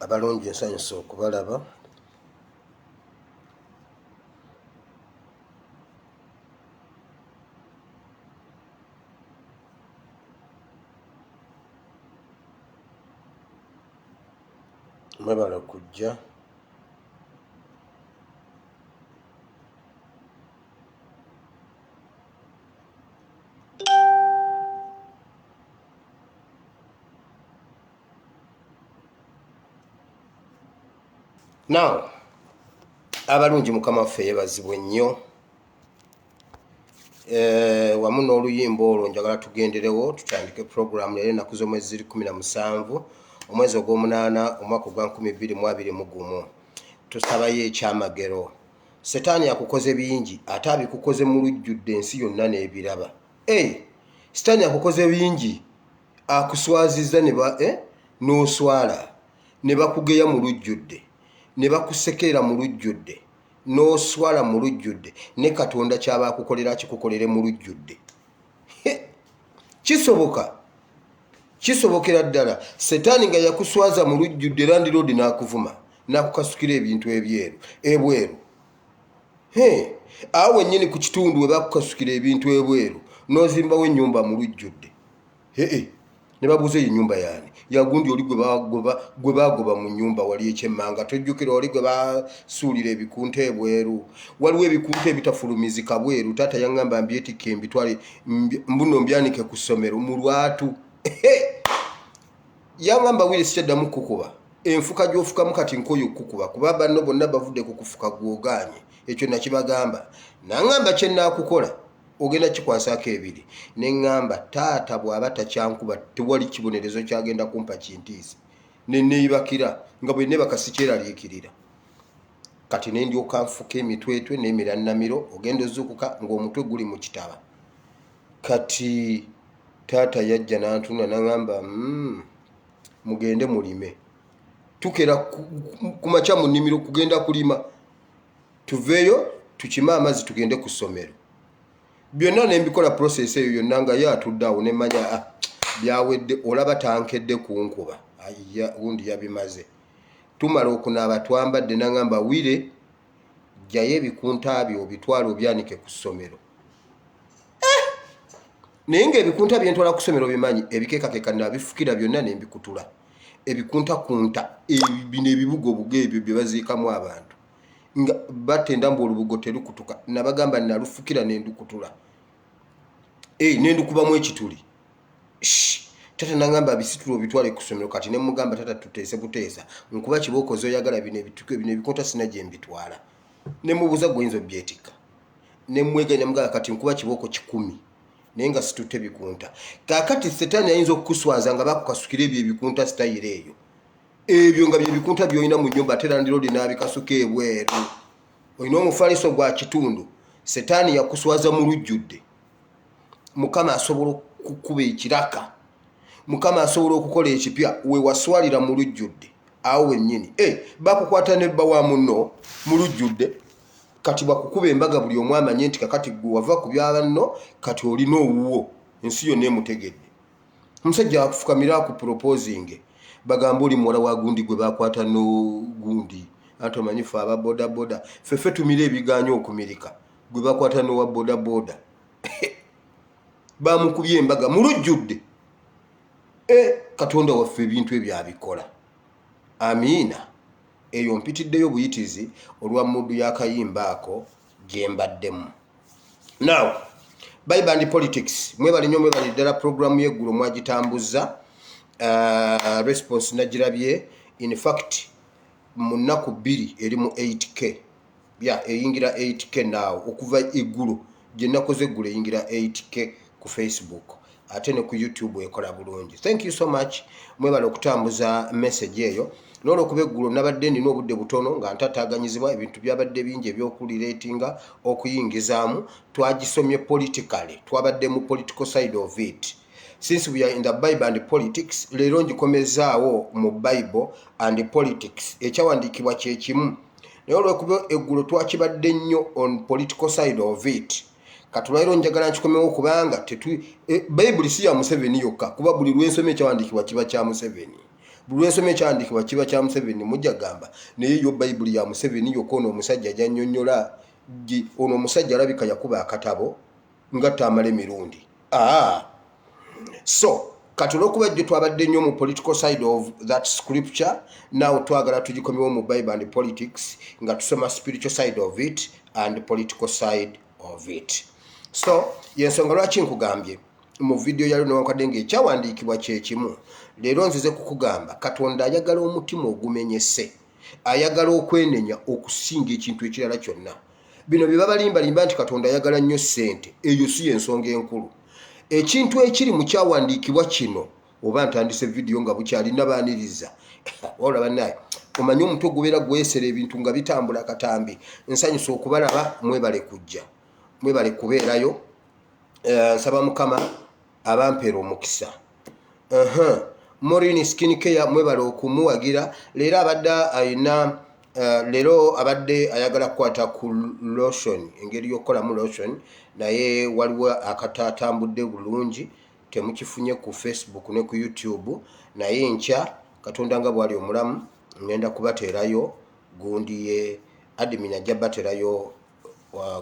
Abalungi nsanyuse okubalaba. Mwebale kujja. Now, abalungi mukama waffe yebazibwe nnyo. Eh, wamu n'oluyimba olwo njagala tugenderewo tutandike puroguramu leero ennaku z'omwezi ziri 17 omwezi ogw'omunaana omwaka ogwa 2021. Tusabayo ekyamagero. Setaani akukoze bingi ate abikukoze mu lujjudde ensi yonna n'ebiraba. Hey, sitaani akukoze bingi, akuswazizza ne ba eh, n'oswala ne bakugeya mu lujjudde ne bakusekerera mu lujjudde n'oswala mu lujjudde, ne Katonda ky'aba akukolera akikukolere mu lujjudde. Kisoboka, kisobokera ddala. Setaani nga yakuswaza mu lujjudde, landiroodi n'akuvuma n'akukasukira ebintu ebyeru ebweru. Awo wennyini ku kitundu we bakukasukira ebintu ebweru, n'ozimbawo ennyumba mu lujjudde. Ee, ne babuuza eyo ennyumba yaani? Yagundi oli gwe baagoba mu nnyumba wali ekyemmanga. Tojjukira oli gwe basuulira ebikunta ebweru? Waliwo ebikunta ebitafulumizika bweru. Taata yaŋŋamba mbyetikke mbitwale mbuno mbyanike ku ssomero mu lwatu. Yaŋŋamba wire sikyaddamu kukuba enfuka gy'ofukamu kati nkoye okukukuba kuba banno bonna bavudde ku kufuka gwogaanye. Ekyo nakibagamba. Naŋŋamba kye nnaakukola ogenda kikwasaako ebiri. Ne ŋŋamba taata bw'aba takyankuba tewali kibonerezo kyagenda kumpa kintiisa. Ne neebakira nga bwe neebaka sikyeraliikirira. Kati ne ndyoka nfuka emitwetwe n'emirannamiro, ogenda ozuukuka ng'omutwe guli mu kitaba. Kati taata yajja n'antunula n'aŋŋamba, mm, mugende mulime. Tukera ku makya mu nnimiro kugenda kulima. Tuveeyo tukime amazzi tugende ku ssomero. Byonna ne mbikola process eyo yonna nga ye atudde awo ne mmanya, ah, byawedde, olaba tankedde kunkuba. Ayiya, gundi yabimaze. Tumala okunaaba twambadde n'aŋŋamba, Wire, ggyayo ebikunta byo obitwale obyanike ku ssomero. Eh! Naye ng'ebikunta bye ntwala ku ssomero bimanyi, ebikeekakeka nabifukira byonna ne mbikutula. Ebikuntakunta, bino ebibugobugo ebyo bye baziikamu abantu. Nga batenda mbu olubugo terukutuka, nabagamba nalufukira ne ndukutula. Eh, ne ndukubamu ekituli. Shh! Taata n'angamba abisitule obitwale ku ssomero. Kati ne mmugamba taata tuteese buteesa, nkuba kibooko z'oyagala bino ebituke, bino ebikunta sina gye mbitwala. Ne mmubuuza gwe oyinza obbyetikka. Ne mmweganya mugamba kati nkuba kibooko 100 naye nga situtte bikunta. Kaakati setaani ayinza okukuswaza nga bakukasukira ebyo ebikunta sitayiro eyo. Ebyo nga bye bikunta by'olina mu nnyumba ate landiroodi n'abikasuka ebweru. Olina omufaliso gwa kitundu. Setaani yakuswaza mu lujjudde. Mukama asobola okukuba ekiraka. Mukama asobola okukola ekipya we waswalira mu lujjudde. Awo wennyini. Eh, bakukwata ne bba wa munno mu lujjudde. Kati bakukuba embaga buli omu amanye nti kakati gwe wava ku bya banno kati olina owuwo. Ensi yonna emutegedde. Omusajja akufukamira akuproposinge bagambe oli muwala wa gundi gwe bakwata no gundi. Anti omanyi ffe aba bodaboda ffe ffe tumira ebigaanyi okumirika, gwe bakwata n'owa bodaboda bamukubye embaga mu lujjudde. E, Katonda waffe ebintu ebyo abikola. Amiina. Eyo mpitiddeyo buyitizi olwa muddu y'akayimba ako gye mbaddemu. Now, Bible and Politics, mwebale nnyo, mwebale ddala. Programu y'eggulo mwagitambuzza. Response nagirabye. In fact, mu nnaku bbiri eri mu 8K. Ya, eyingira 8K now okuva eggulo. Gye nakoze eggulo eyingira 8K ku Facebook, ate ne ku YouTube ekola bulungi. Thank you so much, mwebale okutambuza message eyo. N'olwokuba eggulo nabadde nina obudde butono nga ntataaganyizibwa, ebintu byabadde bingi ebyokulireetinga okuyingizaamu, twagisomye politically, twabadde mu political side of it. Since we are in the Bible and politics, leero ngikomezaawo mu Bible and politics. Ekyawandiikibwa kyekimu, naye olwokuba eggulo twakibadde nnyo on political side of it, katulwairo njagala nkikomewo, kubanga Bayibuli si ya Museveni yokka, kuba buli lwensoma ekyawandiikibwa kiba kya Museveni, buli lwensoma ekyawandiikibwa kiba kya Museveni. Mujja gamba, naye yo Bayibuli ya Museveni yokka? Ono omusajja ajanyonyola, ono omusajja alabika yakuba akatabo nga tamala emirundi. Aa, so kati olwokuba jjo twabadde nnyo mu political side of that scripture, now twagala tugikomewo mu Bible and politics, nga tusoma spiritual side of it and political side of it. So yensonga lwaki nkugambye mu vidiyo yali newankwadde nga ekyawandiikibwa kyekimu, leero nzize kukugamba Katonda ayagala omutima ogumenyese, ayagala okwenenya okusinga ekintu ekirala kyonna. Bino bye babalimbalimba nti Katonda ayagala nnyo ssente, eyo si yensonga enkulu. Ekintu ekiri mu kyawandiikibwa kino, oba ntandise vidiyo nga bukyalina baaniriza, olaba naye omanye omutwe gubeera gwesera ebintu nga bitambula katambi. Nsanyusa okubalaba, mwebale kujja, mwebale kubeerayo. Nsaba Mukama abampeera omukisa. Morin Skin Care, mwebale okumuwagira. Leero abadde ayina leero abadde ayagala kukwata ku lotion, engeri y'okukolamu lotion, naye waliwo akatatambudde bulungi, temukifunye ku Facebook ne ku YouTube. Naye enkya, Katonda nga bwali omulamu, ngenda kubateerayo gundi ye admin ajja baterayo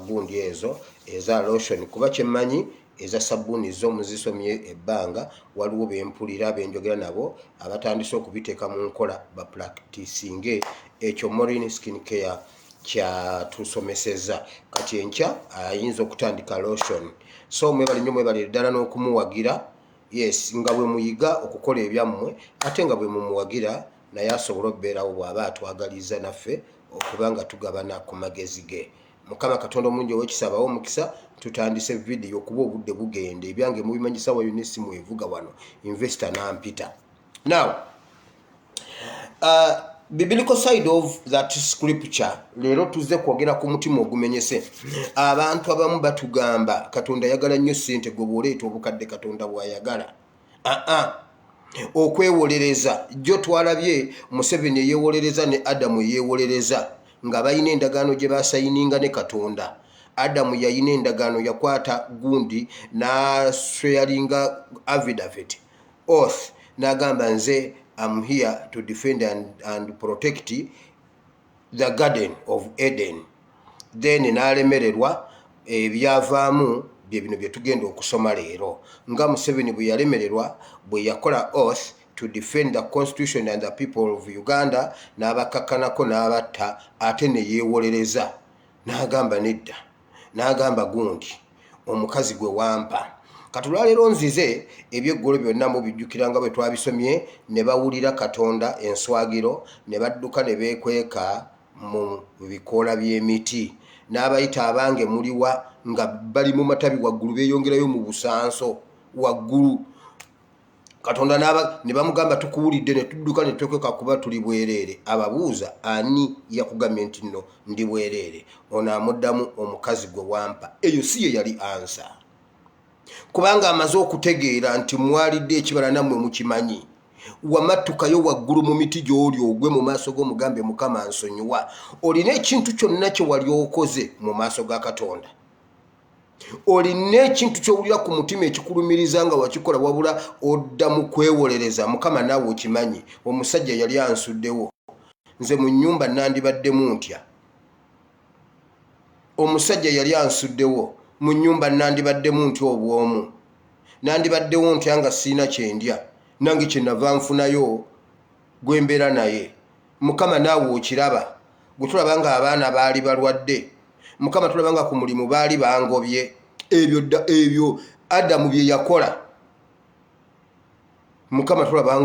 gundi ezo eza lotion, kuba kyemmanyi eza sabbuuni zo muzisomye ebbanga. Waliwo bempulira benjogera nabo abatandise okubiteeka mu nkola, bapracticinge ekyo Morin Skin Care kyatusomeseza. Kati enkya ayinza okutandika lotion. So mwebale nnyo, mwebale ddala n'okumuwagira. Yes, nga bwe muyiga okukola ebyammwe, ate nga bwe mumuwagira, naye asobole okubeerawo bw'aba atwagaliza naffe okuba nga tugabana ku magezi ge. Mukama Katonda omulungi ow'ekisa abawe omukisa. Tutandise vidiyo kuba obudde bugenda. Ebyange mubimanyi, sawa yonna essimu evuga wano, investor nampita. Now, biblical side of that scripture, leero tuzze kwogera ku mutima ogumenyese. Abantu abamu batugamba Katonda ayagala nnyo ssente, gwe bw'oleeta obukadde Katonda bw'ayagala. Aa, okwewolereza, jjo twalabye Museveni eyeewolereza ne Adamu eyeewolereza, nga balina endagaano gye basayininga ne Katonda. Adamu yalina endagaano, yakwata gundi n'aswearinga affidavit, oath, n'agamba, "Nze am here to defend and protect the Garden of Eden." Then n'alemererwa. Ebyavaamu bye bino bye tugenda okusoma leero, nga Museveni bwe yalemererwa bwe yakola oath to defend the constitution and the people of Uganda, n'abakakkanako n'abatta, ate ne yeewolereza n'agamba nedda, n'agamba gundi omukazi gwe wampa. Kati olwaleero nzize, ebyeggulo byonna mubijjukira nga bwe twabisomye, ne bawulira Katonda enswagiro, ne badduka ne beekweka mu bikoola by'emiti. N'abayita, "Abange, muliwa?" Nga bali mu matabi waggulu, beeyongerayo mu busanso waggulu. Katonda ne bamugamba, "Tukuwulidde ne tudduka ne twekweka kuba tuli bwereere." Ababuuza, "Ani yakugambye nti nno ndi bwereere?" Ono amuddamu, "Omukazi gwe wampa." Eyo si ye yali answer, kubanga amaze okutegeera nti mwalidde ekibala, nammwe mukimanyi. Wamattukayo waggulu mu miti gy'oli, ogwe mu maaso g'omugambe, "Mukama, nsonyiwa." Olina ekintu kyonna kye wali okoze mu maaso ga Katonda? Olina ekintu kyowulira ku mutima ekikulumiriza nga wakikola, wabula odda mu kwewolereza, "Mukama, naawe okimanyi, omusajja yali ansuddewo, nze mu nnyumba nandibaddemu ntya? Omusajja yali ansuddewo mu nnyumba, nandibaddemu ntya obwomu? Nandibaddewo ntya nga siina kyendya? Nange kyenava nfunayo gwembeera naye. Mukama, naawe okiraba, gwe tulaba nga abaana baali balwadde. Mukama, tulaba nga ku mulimu baali bangobye." Ebyo dda, ebyo Adamu bye yakola. "Mukama, tulaba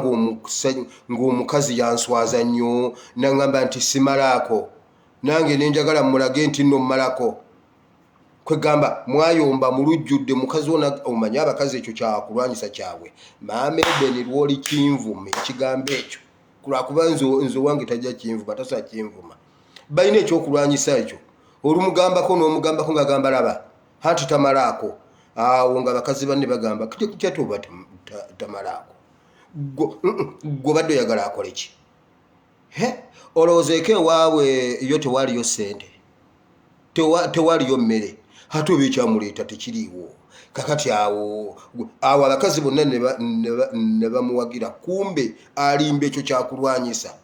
ng'omukazi yanswaza nnyo, naŋŋamba nti simalaako, nange nenjagala mulage nti nno mmalako." Kwegamba mwayomba mu lujjudde, mukazi wo omanye abakazi ekyo kyakulwanyisa kyabwe. Maama Edeni, lwoli kinvuma ekigambo ekyo, lwakuba nze owange tajja kinvuma, tasobola kinvuma. Balina ekyokulwanyisa ekyo, olumugambako n'omugambako ng'agamba, laba anti tamalaako. Awo nga bakazi banne bagamba kyatuba tamalaako, gwe badde oyagala akole ki? Olowoozeeko ewaabwe yo tewaliyo ssente, tewaliyo mmere, ate oba ekyamuleeta tekiriiwo. Kakati awo awo abakazi bonna ne bamuwagira, kumbe alimba. Ekyo kyakulwanyisa,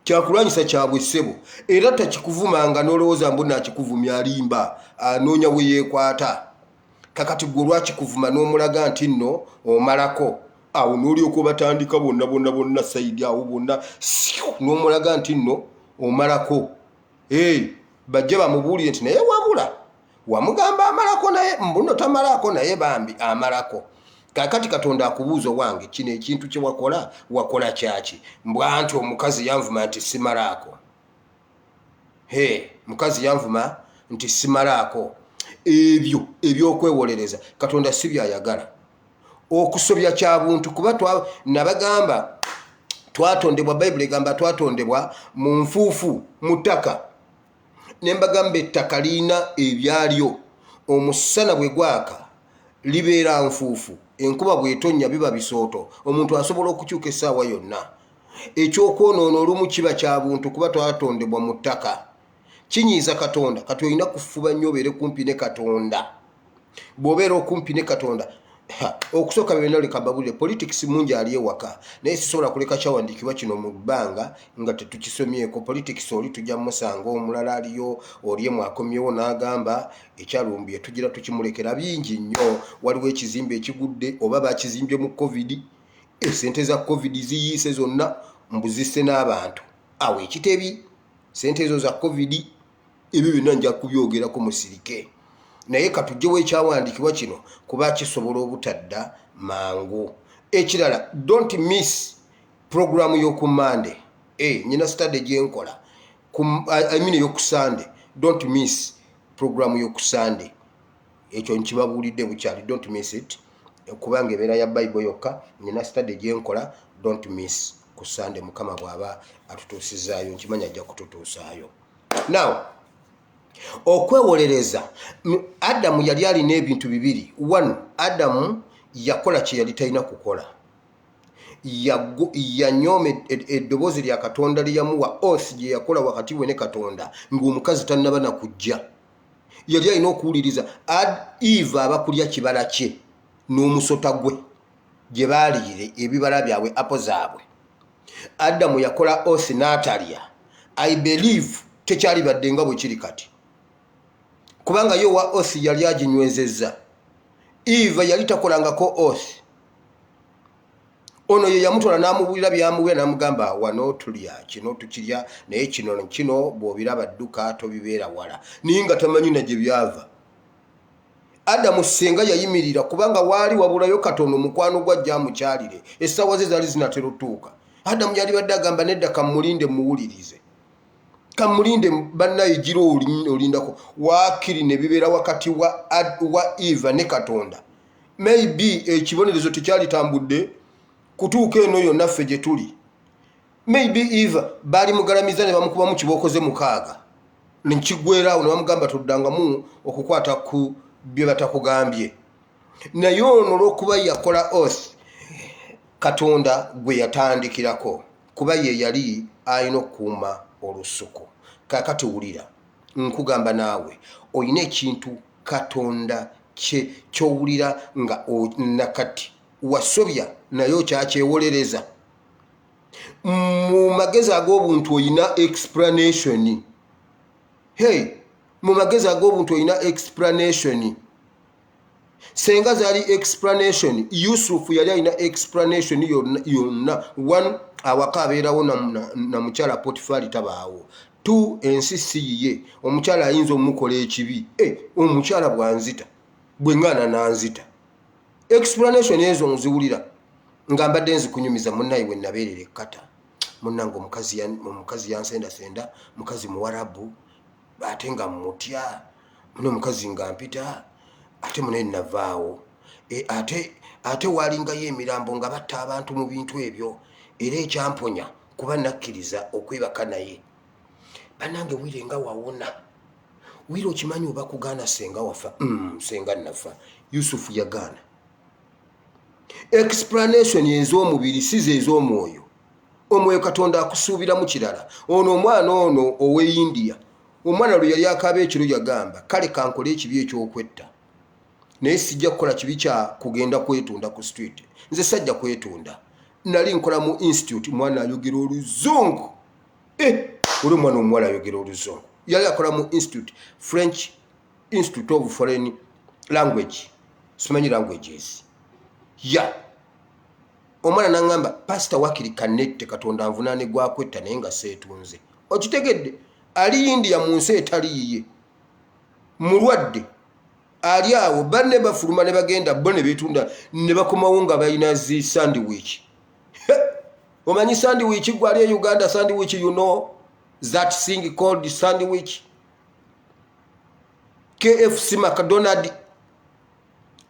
kyakulwanyisa kyabwe, ssebo. Era takikuvumanga n'olowooza mbu nakikuvumya, alimba, anoonya we yeekwata. Kakati gwe olwakikuvuma n'omulaga nti nno omalako, awo n'olyoka obatandika bonna bonna bonna side awo bonna, n'omulaga nti nno omalako. Bajje bamubuulire nti naye wabula wamugamba amalako, naye mbuno tamalako, naye bambi amalako. Kakati Katonda akubuuza, wange kino ekintu kye wakola, wakola kyaki? Mbwa nti omukazi yanvuma nti simalaako. He, mukazi yanvuma nti simalaako. Ebyo ebyokwewolereza Katonda si byayagala. Okusobya kya buntu, kuba nabagamba twatondebwa, Bayibuli egamba twatondebwa mu nfuufu, mu ttaka. Ne mbagamba ettaka lirina ebyalyo. Omusana bwe gwaka libeera nfuufu, enkuba bw'etonnya biba bisooto. Omuntu asobola okukyuka essaawa yonna. Ekyokwonoona olumu kiba kya buntu, kuba twatondebwa mu ttaka. Kinyiiza Katonda. Kati olina kufuba nnyo obeere kumpi ne Katonda. Bw'obeera okumpi ne Katonda, okusooka byonna, leka mbabulire, politics mungi ali ewaka, naye sisobola kuleka kyawandiikibwa kino mu bbanga nga tetukisomyeko. Politics oli tujja musanga omulala aliyo, oli emu akomyewo n'agamba ekyalumbuye, tugira tukimulekera. Bingi nnyo. Waliwo ekizimbe ekigudde, oba bakizimbye mu COVID, esente za COVID ziyiise zonna, mbuzisse n'abantu awo ekitebi, sente ezo za COVID. Ebyo byonna nja kubyogerako, musirike. Naye katugyewo ekyawandiikibwa kino kuba kisobola obutadda mangu. Ekirala, don't miss programu y'oku Mande. Nyina study gyenkola, I mean ey'oku Sande. Don't miss programu y'oku Sande, ekyo nkibabuulidde bukyali. Don't miss it, kubanga ebeera ya Bible yokka. Nyina study gyenkola, don't miss ku Sande, Mukama bw'aba atutuusizaayo. Nkimanya ajja kututuusaayo. Now, okwewolereza, Adamu yali alina ebintu bibiri. One, Adamu yakola kye yali talina kukola. Yanyooma eddoboozi lya Katonda lye yamuwa, oath gye yakola wakati we ne Katonda ng'omukazi tannaba na kujja. Yali alina okuwuliriza. Eve aba kulya kibala kye n'omusota gwe gye baaliire ebibala byabwe, apple zaabwe. Adamu yakola oath n'atalya. I believe tekyalibadde nga bwe kiri kati, kubanga ye owa oath yali aginywezezza. Eva yali takolangako oath. Ono ye yamutwala n'amubuulira byamubuulira, n'amugamba, wano tulya kino, tukirya, naye kino kino bw'obiraba dduka, tobibeera wala. Naye nga tamanyi na gye byava. Adamu senga yayimirira, kubanga waali wabulayo katono mukwano gwajja amukyalire, essaawa ze zaali zinatera otuuka. Adamu yali badde agamba, nedda, kamulinde muwulirize, kamulinde. Bannaye, gira olindako waakiri ne bibeera wakati wa Eva ne Katonda. Maybe ekibonerezo tekyalitambudde kutuuka eno yonna ffe gye tuli. Maybe Eva baali mugalamiza ne bamukubamu kibooko ze 6 nekigwerawo, ne bamugamba toddangamu okukwata ku bye batakugambye. Naye ono olwokuba yakola oath, Katonda gwe yatandikirako, kuba ye yali alina okukuuma olusuku. Kakati wulira, nkugamba, naawe olina ekintu Katonda kyowulira nga nakati wasobya, naye okyakyewolereza. Mu magezi ag'obuntu olina explanation. Hey, mu magezi ag'obuntu olina explanation. Senga zaali explanation. Yusufu yali alina explanation yonna. One, awaka abeerawo na mukyala Potifaali, tabaawo. Two, ensi si yiye, omukyala ayinza omukola ekibi. Omukyala bwanzita, bwe ŋŋaana nanzita. Explanation ezo nziwulira nga mbadde nzikunyumiza. Munnaye, bwe nabeerera ekkata, munnange, omukazi yansendasenda, mukazi Muwarabu, ate nga mutya. Muna omukazi nga mpita ate munaye navaawo e, ate ate walingayo emirambo nga batta abantu mu bintu ebyo era ekyamponya kuba nakkiriza okwebaka naye. Banange wire nga wawona wire, okimanyi oba kugaana senga wafa senga nafa. Yusufu yagaana. Explanation ez'omubiri si ze ez'omwoyo. Omwoyo Katonda akusuubiramu kirala. Ono omwana ono ow'e India, omwana lwe yali akaaba ekiro yagamba, kale kankole ekibi eky'okwetta, naye sijja kukola kibi kya kugenda kwetunda ku street. Nze sajja kwetunda. Nali nkola mu institute, mwana ayogera oluzungu. Eh, oli omwana omuwala ayogera oluzungu, yali akola mu institute, French Institute of Foreign Language, simanyi languages ya yeah. Omwana naŋŋamba, pasita, wakiri kanette Katonda nvunaane gwakwetta naye nga seetunze. Okitegedde? Ali India mu nsi etali yiye, mulwadde, ali awo, banne bafuluma ne bagenda bo ne beetunda ne bakomawo nga balina zi sandwich. Omanyi sandwich gwali e Uganda? Sandwich, you know that thing called sandwich, KFC, McDonald.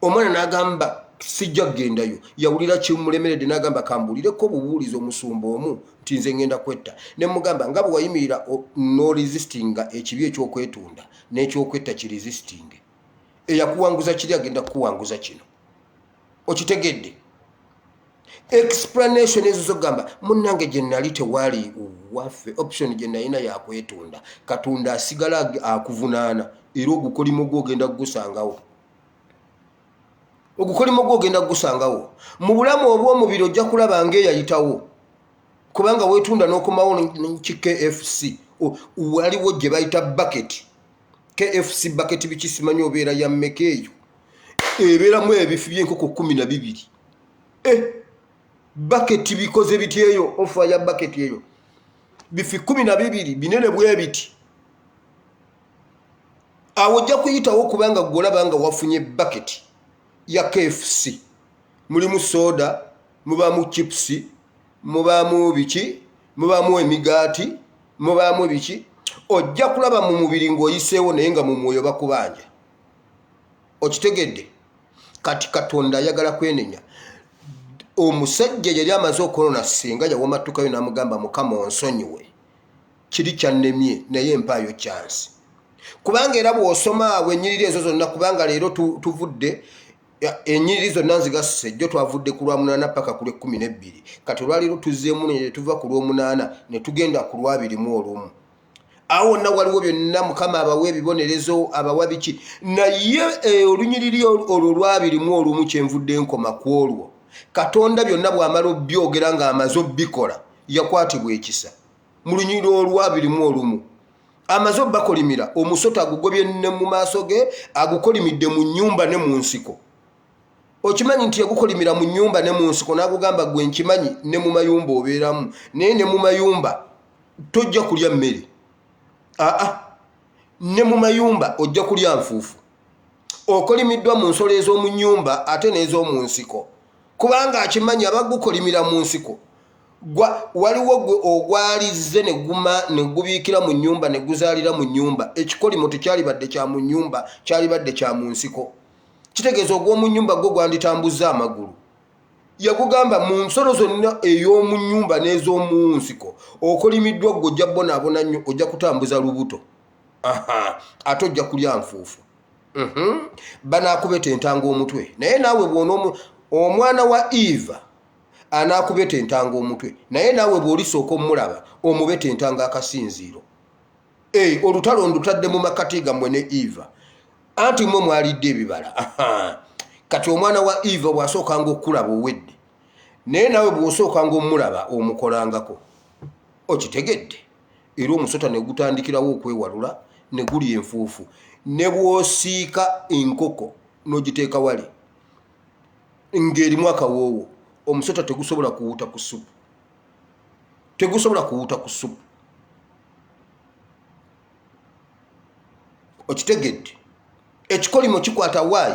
Omwana n'agamba sijja kugendayo. Yawulira kimulemeredde n'agamba kambuulireko obubuulizi omusumba omu nti nze ngenda kwetta. Ne mugamba nga bwe wayimirira n'oresistinga ekibi eky'okwetunda n'ekyokwetta kiresistinge, eyakuwanguza kiri agenda kukuwanguza kino. Okitegedde? Explanation ezo zogamba munnange gye nali tewali waffe option gye nalina yakwetunda. Katonda asigala akuvunaana era ogukolimo gwo ogenda kugusangawo, ogukolimo gwo ogenda kugusangawo mu bulamu obw'omubiri. Ojja kulaba ngaeyayitawo kubanga weetunda n'okomawo ki KFC. Waliwo gye bayita bucket, KFC bucket, biki simanyi obeera ya mmeka eyo, ebeeramu ebifi by'enkoko 12. Eh, bucket bikoze biti eyo, ofa ya bucket eyo bifi 12 binene bwe biti. Awo ojja kuyitawo kubanga gwe olaba nga wafunye bucket ya KFC, mulimu soda, mubaamu chips, mubaamu biki, mubaamu emigaati, mubaamu biki. Ojja kulaba mu mubiri ng'oyiseewo naye nga mu mwoyo bakubanja. Okitegedde? Kati Katonda ayagala kwenenya. Omusajja yali amaze okwonona, singa yawamatukayo n'amugamba, Mukama onsonyiwe, kiri kyannemye, naye mpaayo chance. Kubanga era bw'osoma awo ennyiriri ezo zonna, kubanga leero tuvudde ennyiriri zonna nzigasse, jjo twavudde ku lwamunaana paka ku lwekumi nebbiri, kati olwaleero tuzzeemu ne tuva ku lwomunaana ne tugenda ku lwabiri mu olumu. Awo wonna waliwo byonna Mukama abawa ebibonerezo, abawa biki, naye olunyiriri olwo lwabiri mu olumu kyenvudde nkoma ku olwo. Katonda byonna bw'amala obyogera ng'amaze obikola, yakwatibwa ekisa. Mu lunyiriri olwabiri mu olumu amaze obbakolimira, omusota agugobye ne mu maaso ge, agukolimidde mu nnyumba ne mu nsiko. Okimanyi nti yagukolimira mu nnyumba ne mu nsiko, n'agugamba, gwe nkimanyi ne mu mayumba obeeramu, naye ne mu mayumba tojja kulya mmere. Aa, ne mu mayumba ojja kulya nfuufu. Okolimiddwa mu nsolo ez'omu nnyumba ate n'ez'omu nsiko, kubanga akimanyi abagukolimira mu nsiko. Waliwo gwe ogwalizze ne guma ne gubiikira mu nnyumba ne guzaalira mu nnyumba. Ekikolimo tekyalibadde kya mu nnyumba, kyalibadde kya mu nsiko. Kitegeeza ogw'omu nnyumba gwo gwanditambuzza amagulu. Yagugamba mu nsolo zonna ey'omu nnyumba n'ez'omu nsiko okolimiddwa gwe, ojja bonaabona nnyo, ojja kutambuza lubuto. Aha, ate ojja kulya nfuufu. Banaakubeta entanga omutwe, naye naawe bw'ona omwana wa Eva anaakubeta entanga omutwe, naye naawe bw'olisooka omulaba omubeta entanga akasinziiro. Eh, olutalo ndutadde mu makati gammwe ne Eva, anti mmwe mwalidde ebibala. Aha. Kati omwana wa Eva bw'asookanga okukulaba owedde, naye naawe bw'osookanga omulaba omukolangako. Okitegedde? Era omusota ne gutandikirawo okwewalula ne gulya enfuufu. Ne bw'osiika enkoko n'ogiteeka wali ng'erimu akawoowo, omusota tegusobola kuwuta ku supu, tegusobola kuwuta ku supu. Okitegedde? Ekikolimo kikwata waayi.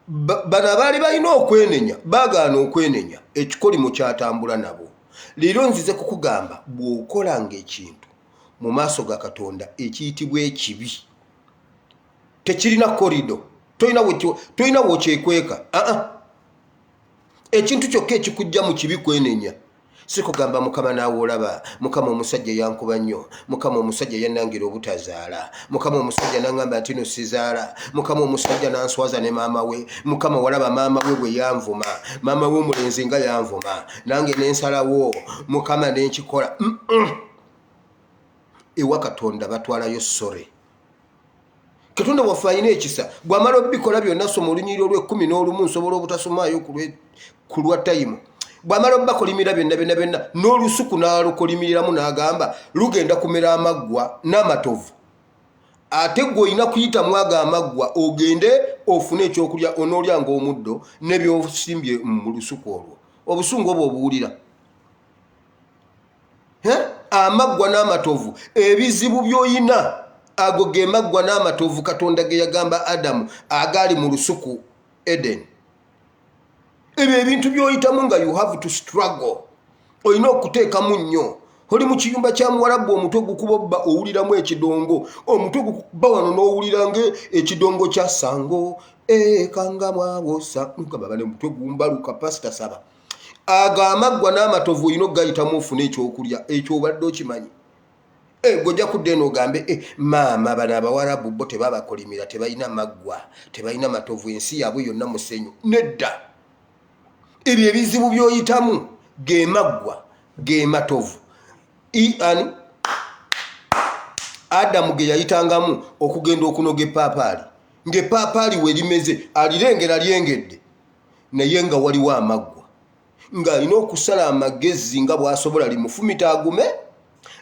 Bano abaali balina okwenenya baagaana okwenenya, ekikolimo kyatambula nabo. Leero nzize kukugamba, bw'okolanga ekintu mu maaso ga Katonda ekiyitibwa ekibi, Tekirina korido, tolina wokyekweka. Aa, ekintu kyokka ekikujja mu kibi kwenenya, si kugamba, "Mukama, naawe olaba, Mukama, omusajja yankuba nnyo, Mukama, omusajja yannangira obutazaala, Mukama, omusajja naŋŋamba nti no sizaala, Mukama, omusajja nanswaza ne maama we, Mukama, walaba maama we bwe yanvuma, maama we omulenzi nga yanvuma, nange nensalawo, Mukama, nenkikola." Ewa Katonda batwalayo sorry. Katonda waffe alina ekisa. Bw'amala obikola byonna, soma olunyiriri olw'11, nsobola obutasomaayo ku lwa time. Bw'amala obbakolimira byonna byonna byonna, n'olusuku n'alukolimiriramu, n'agamba lugenda kumera amaggwa n'amatovu. Ate gwe olina kuyitamu ago amaggwa ogende ofune ekyokulya, onoolyanga omuddo n'ebyosimbye mu lusuku olwo. Obusungu obwo obuwulira? Amaggwa n'amatovu, ebizibu by'oyina, ago ge maggwa n'amatovu Katonda ge yagamba Adamu agaali mu lusuku Eden. Ebyo ebintu by'oyitamu nga you have to struggle, olina okuteekamu nnyo. Oli mu kiyumba kya muwarabu, omutwe gukuba obba, owuliramu ekidongo, omutwe gukuba wano n'owulira nga ekidongo kya sango ekangamwawosa gamba, omutwe gumbaluka, pasita saba. Ago amaggwa n'amatovu olina okugayitamu ofune ekyokulya. Ekyo obadde okimanyi? Eh, gwe ojja kudda eno ogambe, "Eh, maama, bano abawarabu bo tebabakolimira, tebalina maggwa, tebalina matovu, ensi yaabwe yonna musenyu." Nedda, ebyo ebizibu by'oyitamu ge maggwa, ge matovu ani Adamu ge yayitangamu okugenda okunoga epaapaali, ng'epaapaali we limeze alirengera lyengedde, naye nga waliwo amaggwa, ng'alina okusala amagezi nga bw'asobola limufumita agume,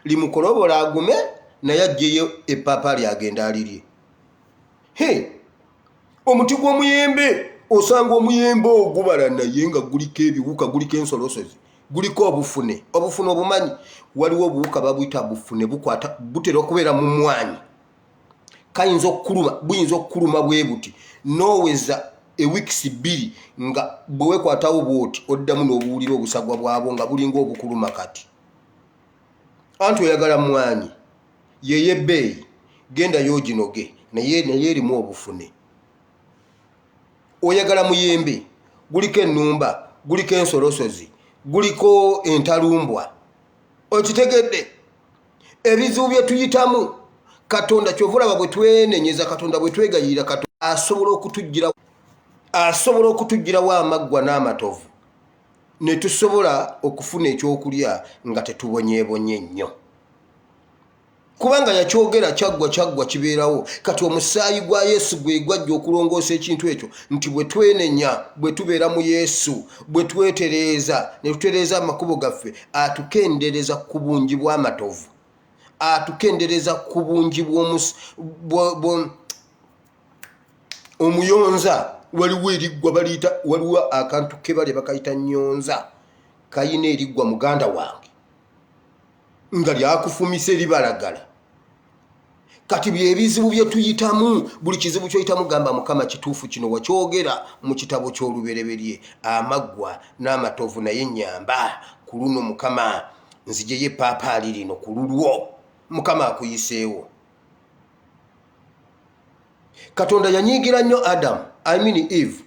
limukolobola agume, naye aggyeyo epaapaali agenda alirye. He, omuti gw'omuyembe, osanga omuyembe ogubala naye nga guliko ebiwuka, guliko ensolosozi, guliko obufune. Obufune obumanyi? Waliwo obuwuka babuyita bufune, bukwata, butera okubeera mu mwanyi, kayinza okukuluma, buyinza okukuluma bwe buti nooweza ewiikisi 2, nga bwe weekwatawo bwoti oddamu n'obuwulira obusagwa bwabwo nga bulinga obukuluma. Kati anti oyagala mwanyi yeye ebbeeyi, genda yooginoge, naye erimu obufune. Oyagala muyembe, guliko ennumba, guliko ensolosozi, guliko entalumbwa. Okitegedde? Ebizibu bye tuyitamu, Katonda kyova olaba bwe twenenyeza Katonda, bwe twegayirira Katonda, asobola okutugirawo amaggwa n'amatovu ne tusobola okufuna ekyokulya nga tetubonyeebonye nnyo, kubanga yakyogera, kyaggwa, kyaggwa, kibeerawo. Kati omusaayi gwa Yesu gwe gwajja okulongoosa ekintu ekyo, nti bwe twenenya, bwe tubeera mu Yesu, bwe twetereeza ne tutereeza amakubo gaffe, atukendereza ku bungi bw'amatovu, atukendereza ku bungi omuyonza. Waliwo eriggwa baliyita, waliwo akantu ke balya bakayita nyonza, kayina eriggwa, muganda wange, nga lyakufumisa eribalagala. Kati byebizibu bye tuyitamu. Buli kizibu kyoyitamu gamba, "Mukama, kituufu kino wakyogera mu kitabo ky'Olubereberye, amaggwa n'amatovu, naye nyamba ku luno, Mukama, nzijeyo epaapaali lino ku lulwo." Mukama akuyiseewo. Katonda yanyiigira nnyo Adamu, I mean Eve.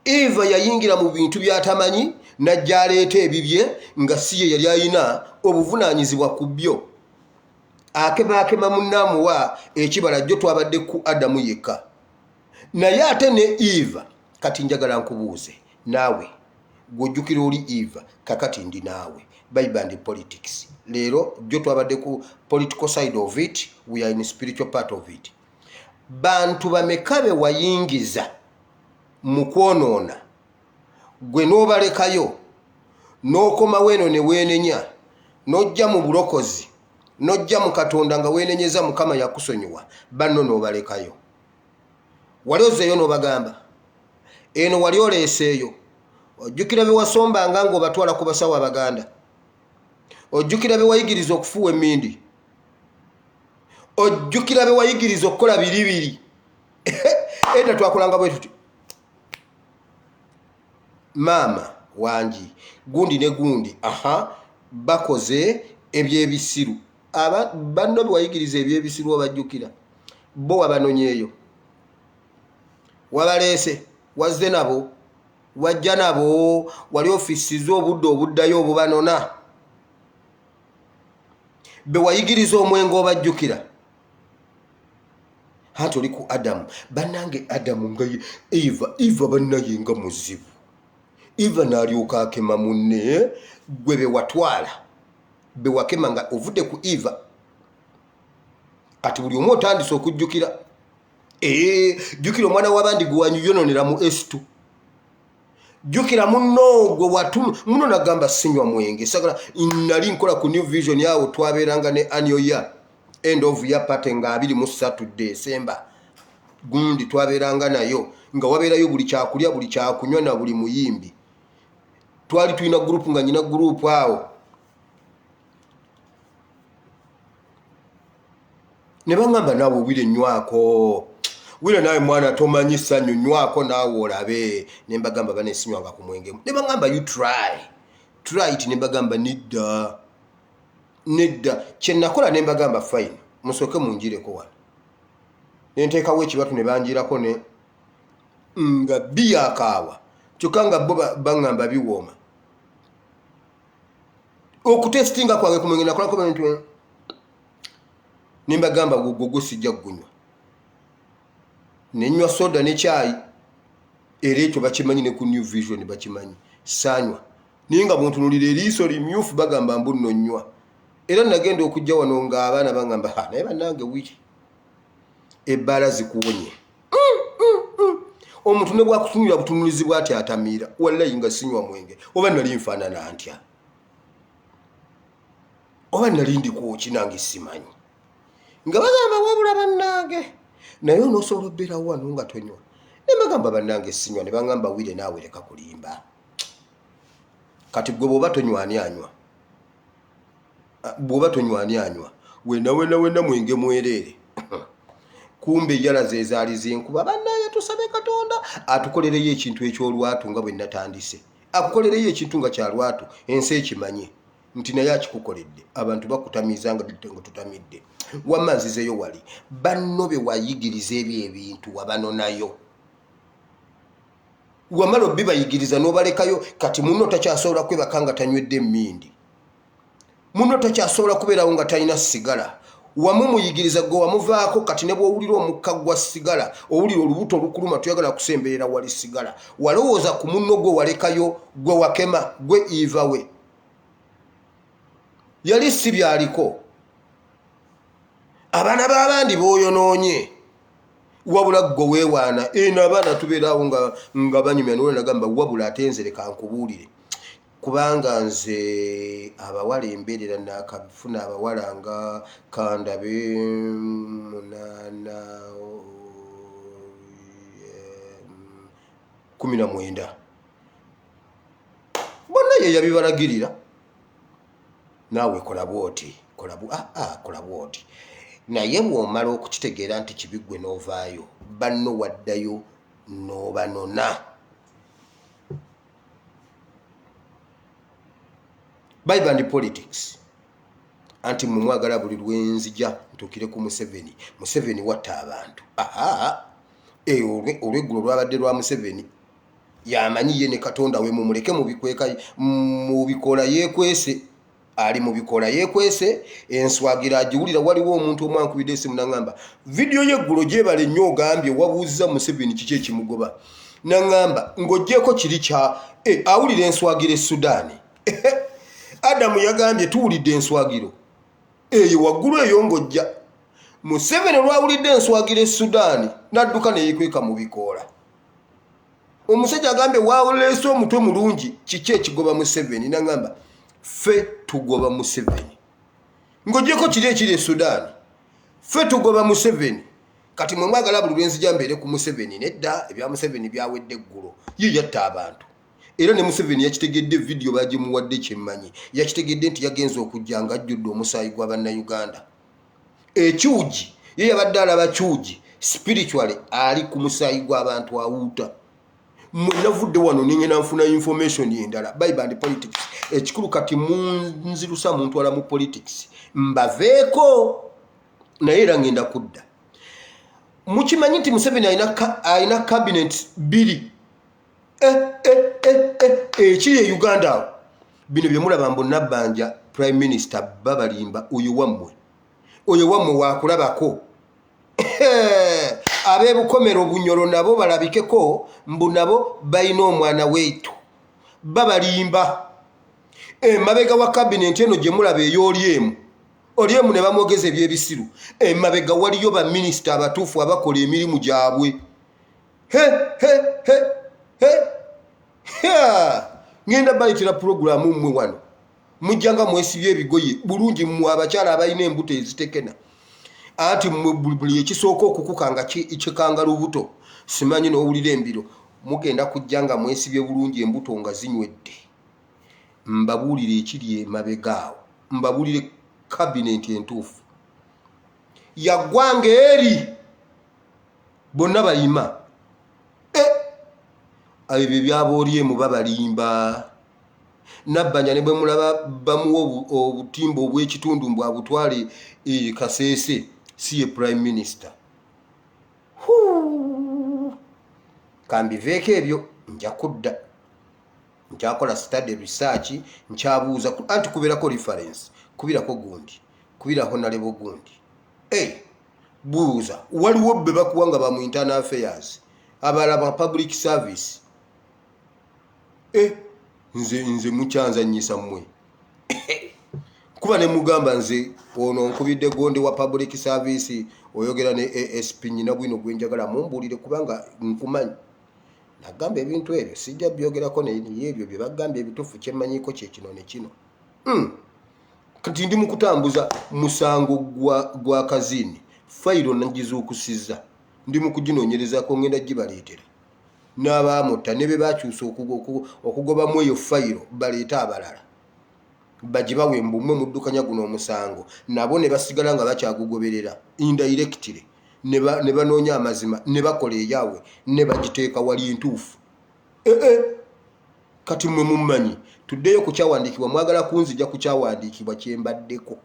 Eva yayingira mu bintu by'atamanyi, najja aleeta ebibye nga si ye yali ayina obuvunaanyizibwa ku byo. Akemaakema munnaamuwa ekibala. Jjo twabadde ku Adamu yekka, naye ate ne Eva. Kati njagala nkubuuze naawe gw'ojjukira oli Eva. Kakati ndi naawe Bible and politics leero. Jjo twabadde ku political side of it, we are in spiritual part of it. Bantu bameka be wayingiza mu kwonoona, gwe n'obalekayo, n'okomawo eno ne weenenya, n'ojja mu bulokozi, n'ojja mu Katonda nga weenenyeza, Mukama yakusonyiwa, banno n'obalekayo? Wali ozzeeyo n'obagamba eno wali oleeseeyo? Ojjukira bye wasombanga ng'obatwala ku basawo Abaganda? Ojjukira bye wayigiriza okufuuwa emmindi? Ojjukira bye wayigiriza okukola biribiri? Edda twakolanga bwe tuti, maama wangi gundi ne gundi, aha, bakoze ebyebisiru. Aba banno bewayigiriza ebyebisiru obajjukira? Bo wabanonyeeyo? Wabaleese, wazze nabo, wajja nabo, wali ofisiza obudde obuddayo obubanona. Be wayigiriza omwenge obajjukira? Anti oli ku Adamu. Bannange, Adamu nga Eva, Eva bannaye nga muzibu. Eva n'alyoka akema munne. Gwe be watwala, be wakema nga ovudde ku Eva, kati buli omu otandise okujjukira. Ee, jjukira omwana w'abandi gwe wanyuyononera mu estu. Jjukira munno gwe watu muno. Nagamba sinywa mwenge, sagala. Nali nkola ku New Vision awo, twabeeranga ne annual year, end of year party nga 23 December gundi twabeeranga nayo, nga wabeerayo buli kyakulya, buli kyakunywa na buli muyimbi. Twali tulina group, nga nyina group awo, ne baŋŋamba, "Naawe obwire nywako, wire naawe mwana tomanyi ssanyu, nywako naawe olabe." Ne mbagamba, "Banesinywanga ku mwenge." Ne baŋŋamba, "You try, try it." Ne mbagamba, "Nedda, nedda." Kyenakola, ne mbagamba, "Fine, musooke munjireko wano." Nenteekawo ekibatu ne banjirako ne nga biyakaawa, kyokka nga bo baŋŋamba biwooma. Okutesitinga kwange ku mwenge nakolako nti ne mbagamba, "Gwo sijja kugunywa." Nenywa soda ne kyayi, era ekyo bakimanyi, ne ku New Vision bakimanyi, saanywa. Naye nga bwontunulira eriiso limyufu, bagamba mbu nno nnywa. Era nagenda okujja wano ng'abaana baŋŋamba, "Ha, naye bannange, wiki ebbaala zikuwonye." Omuntu ne bwakutunulira butunulizi bwati atamiira. Wallayi nga sinywa mwenge. Oba nali nfaanana ntya? Oba nali ndikuki? Nange simanyi. Nga bagamba, "Wabula bannange, naye onoosobola obeerawo wano nga tonywa?" Ne bagamba, "Bannange, sinywa." Ne baŋŋamba, "Wire naawe leka kulimba. Kati gwe bw'oba tonywa, ani anywa? Ah, bw'oba tonywa, ani anywa? Wena wena wena mwenge mwereere." Kumbe ejala ze zaali zinkuba. Bannange, tusabe Katonda atukolereyo ekintu ekyolwatu, nga bwe natandise, akukolereyo ekintu nga kyalwatu, ensi ekimanye nti naye akikukoledde. Abantu bakutamiiza nga tutamidde. Wamma nzizeyo wali, banno be wayigiriza ebyo ebintu wabanonayo, wamala obibayigiriza n'obalekayo. Kati munno takyasobola kwebaka nga tanywedde emmindi, munno takyasobola kubeerawo nga talina sigala. Wamumuyigiriza gwe wamuvaako. Kati ne bw'owulira omukka gwa sigala, owulira olubuto olukuluma, toyagala kusemberera wali sigala. Walowooza ku munno gwe walekayo, gwe wakema, gwe Eva we yali si byaliko? Abaana b'abandi b'oyonoonye, wabula gwe weewaana. Eno abaana tubeeraawo nga banyumya, niwe nagamba, "Wabula ate nze leka nkubuulire, kubanga nze abawala embeerera nakafuna abawala nga kandabe 8, 19, bonna ye yabibalagirira. Naawe kola bwoti, kola bwoti." Naye bw'omala okukitegeera nti kibi, ggwe n'ovaayo, banno waddayo n'obanona. Bible politics, anti mmwe mwagala buli lwenzija ntuukire ku Museveni. Museveni watta abantu. Aha, olweggulo lwabadde lwa Museveni, yamanyi ye ne Katonda we. Mumuleke mubikweka, mubikola yeekwese, ali mubikola yeekwese. Enswagira agiwulira. Waliwo omuntu omu ankubidde esimu naŋŋamba, "Vidiyo y'eggulo gyebale nnyo, ogambye wabuuziza Museveni kiki ekimugoba." Naŋŋamba ng'oggyeko kiri kya awulira enswagira e Sudaani. Adamu yagambye tuwulidde enswagiro eyo waggulu eyo ng'ojja. Museveni olwawulidde enswagira e Sudaani n'adduka neyekweka mu bikoola. Omusajja agambye wawuleese omutwe mulungi, kiki ekigoba Museveni? Naŋŋamba, "Ffe tugoba Museveni ng'ogyeko kiri ekiri e Sudaani, ffe tugoba Museveni." Kati mwe mwagala buli lwenzija mbeere ku Museveni. Nedda, ebya Museveni byawedde eggulo. Ye yatta abantu, era ne Museveni yakitegedde, vidiyo bagimuwadde. Kyemmanyi, yakitegedde nti yagenza okujja nga ajjudde omusaayi gwa Bannayuganda. Ekyugi ye yabadde alaba kyugi spiritually, ali ku musaayi gw'abantu awuuta. Mwe navudde wano nengenda nfuna information endala. Bible and politics, ekikulu kati munzirusa muntwala mu politics, mbaveeko, naye era ngenda kudda. Mukimanyi nti Museveni alina cabinet bbiri ekiri e Uganda awo. Bino bye mulaba mbu Nabbanja prime minister, babalimba. Oyo wammwe, oyo wammwe wakulabako. Ab'ebukomero Bunyoro nabo balabikeko mbu nabo balina omwana weitu, babalimba. Emabega wa cabinet eno gye mulaba ey'oli emu, oli emu ne bamwogeza ebyebisiru, emabega waliyo baminisita abatuufu abakola emirimu gyabwe. He he he he ngenda bayitira puroguramu mmwe wano mujja nga mwesibye ebigoye bulungi, mmwe abakyala abalina embuto ezitekena, anti mmwe buli ekisooka okukukanga kikanga lubuto, simanyi n'owulira embiro. Mugenda kujja nga mwesibye bulungi, embuto nga zinywedde, mbabuulire ekiri emabega awo, mbabuulire cabinet entuufu yaggwanga eri bonna bayima. Ebyo ebyabaolyemu babalimba. Nabbanja ne bwe mulaba bamuwa obutimba obw'ekitundu mbu abutwale e Kaseese, si ye prime minister. Kambiveeko ebyo, nja kudda. Nkyakola study, research, nkyabuuza, anti kubeerako reference, kubirako gundi, kubirako nalebo gundi. Hey, buuza, waliwo be bakuwa nga bamu internal affairs, abalala ba public service. Nze mukyanzanyisa mmwe, kuba ne mugamba nze ono nkubidde gondi wa public service, oyogera ne ASP nyina bwino gwenjagala mumbuulire, kubanga nkumanyi. Nagamba ebintu ebyo sijja byogerako, naye ebyo bye bagambye ebituufu kyemmanyiko kyekino ne kino. Kati ndi mu kutambuza musango gwa kazini, fayiro nagizuukusizza, ndi mu kuginoonyerezako, ngenda gibaleetera n'abaamutta ne be bakyusa okugobamu eyo fayiro, baleete abalala bagibawe mbu mmwe muddukanya guno omusango, nabo ne basigala nga bakyagugoberera indirectly, ne banoonya amazima ne bakola eyaabwe ne bagiteeka wali entuufu. Ee, kati mmwe mummanyi. Tuddeyo ku kyawandiikibwa. Mwagala kunzija ku kyawandiikibwa kyembaddeko,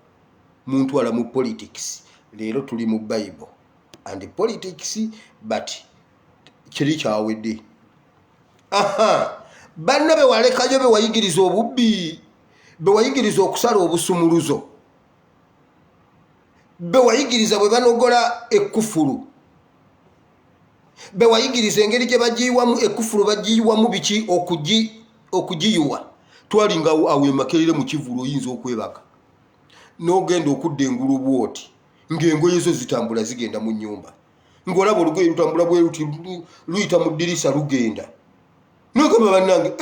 muntwala mu politics. Leero tuli mu Bible and politics, but kiri kyawedde. Aha, banno be walekayo, be wayigiriza obubbi, be wayigiriza okusala obusumuluzo, be wayigiriza bwe banogola ekkufulu, be wayigiriza engeri gye bagiyiwamu ekkufulu, bagiyiwamu biki okugiyiwa. Twalinga awo emakerere mu kivulu, oyinza okwebaka n'ogenda okudda engulu bwoti ng'engoye zo zitambula zigenda mu nnyumba, ng'olaba olugoye lutambula bwe luti luyita mu ddirisa lugenda, nogamba bannange,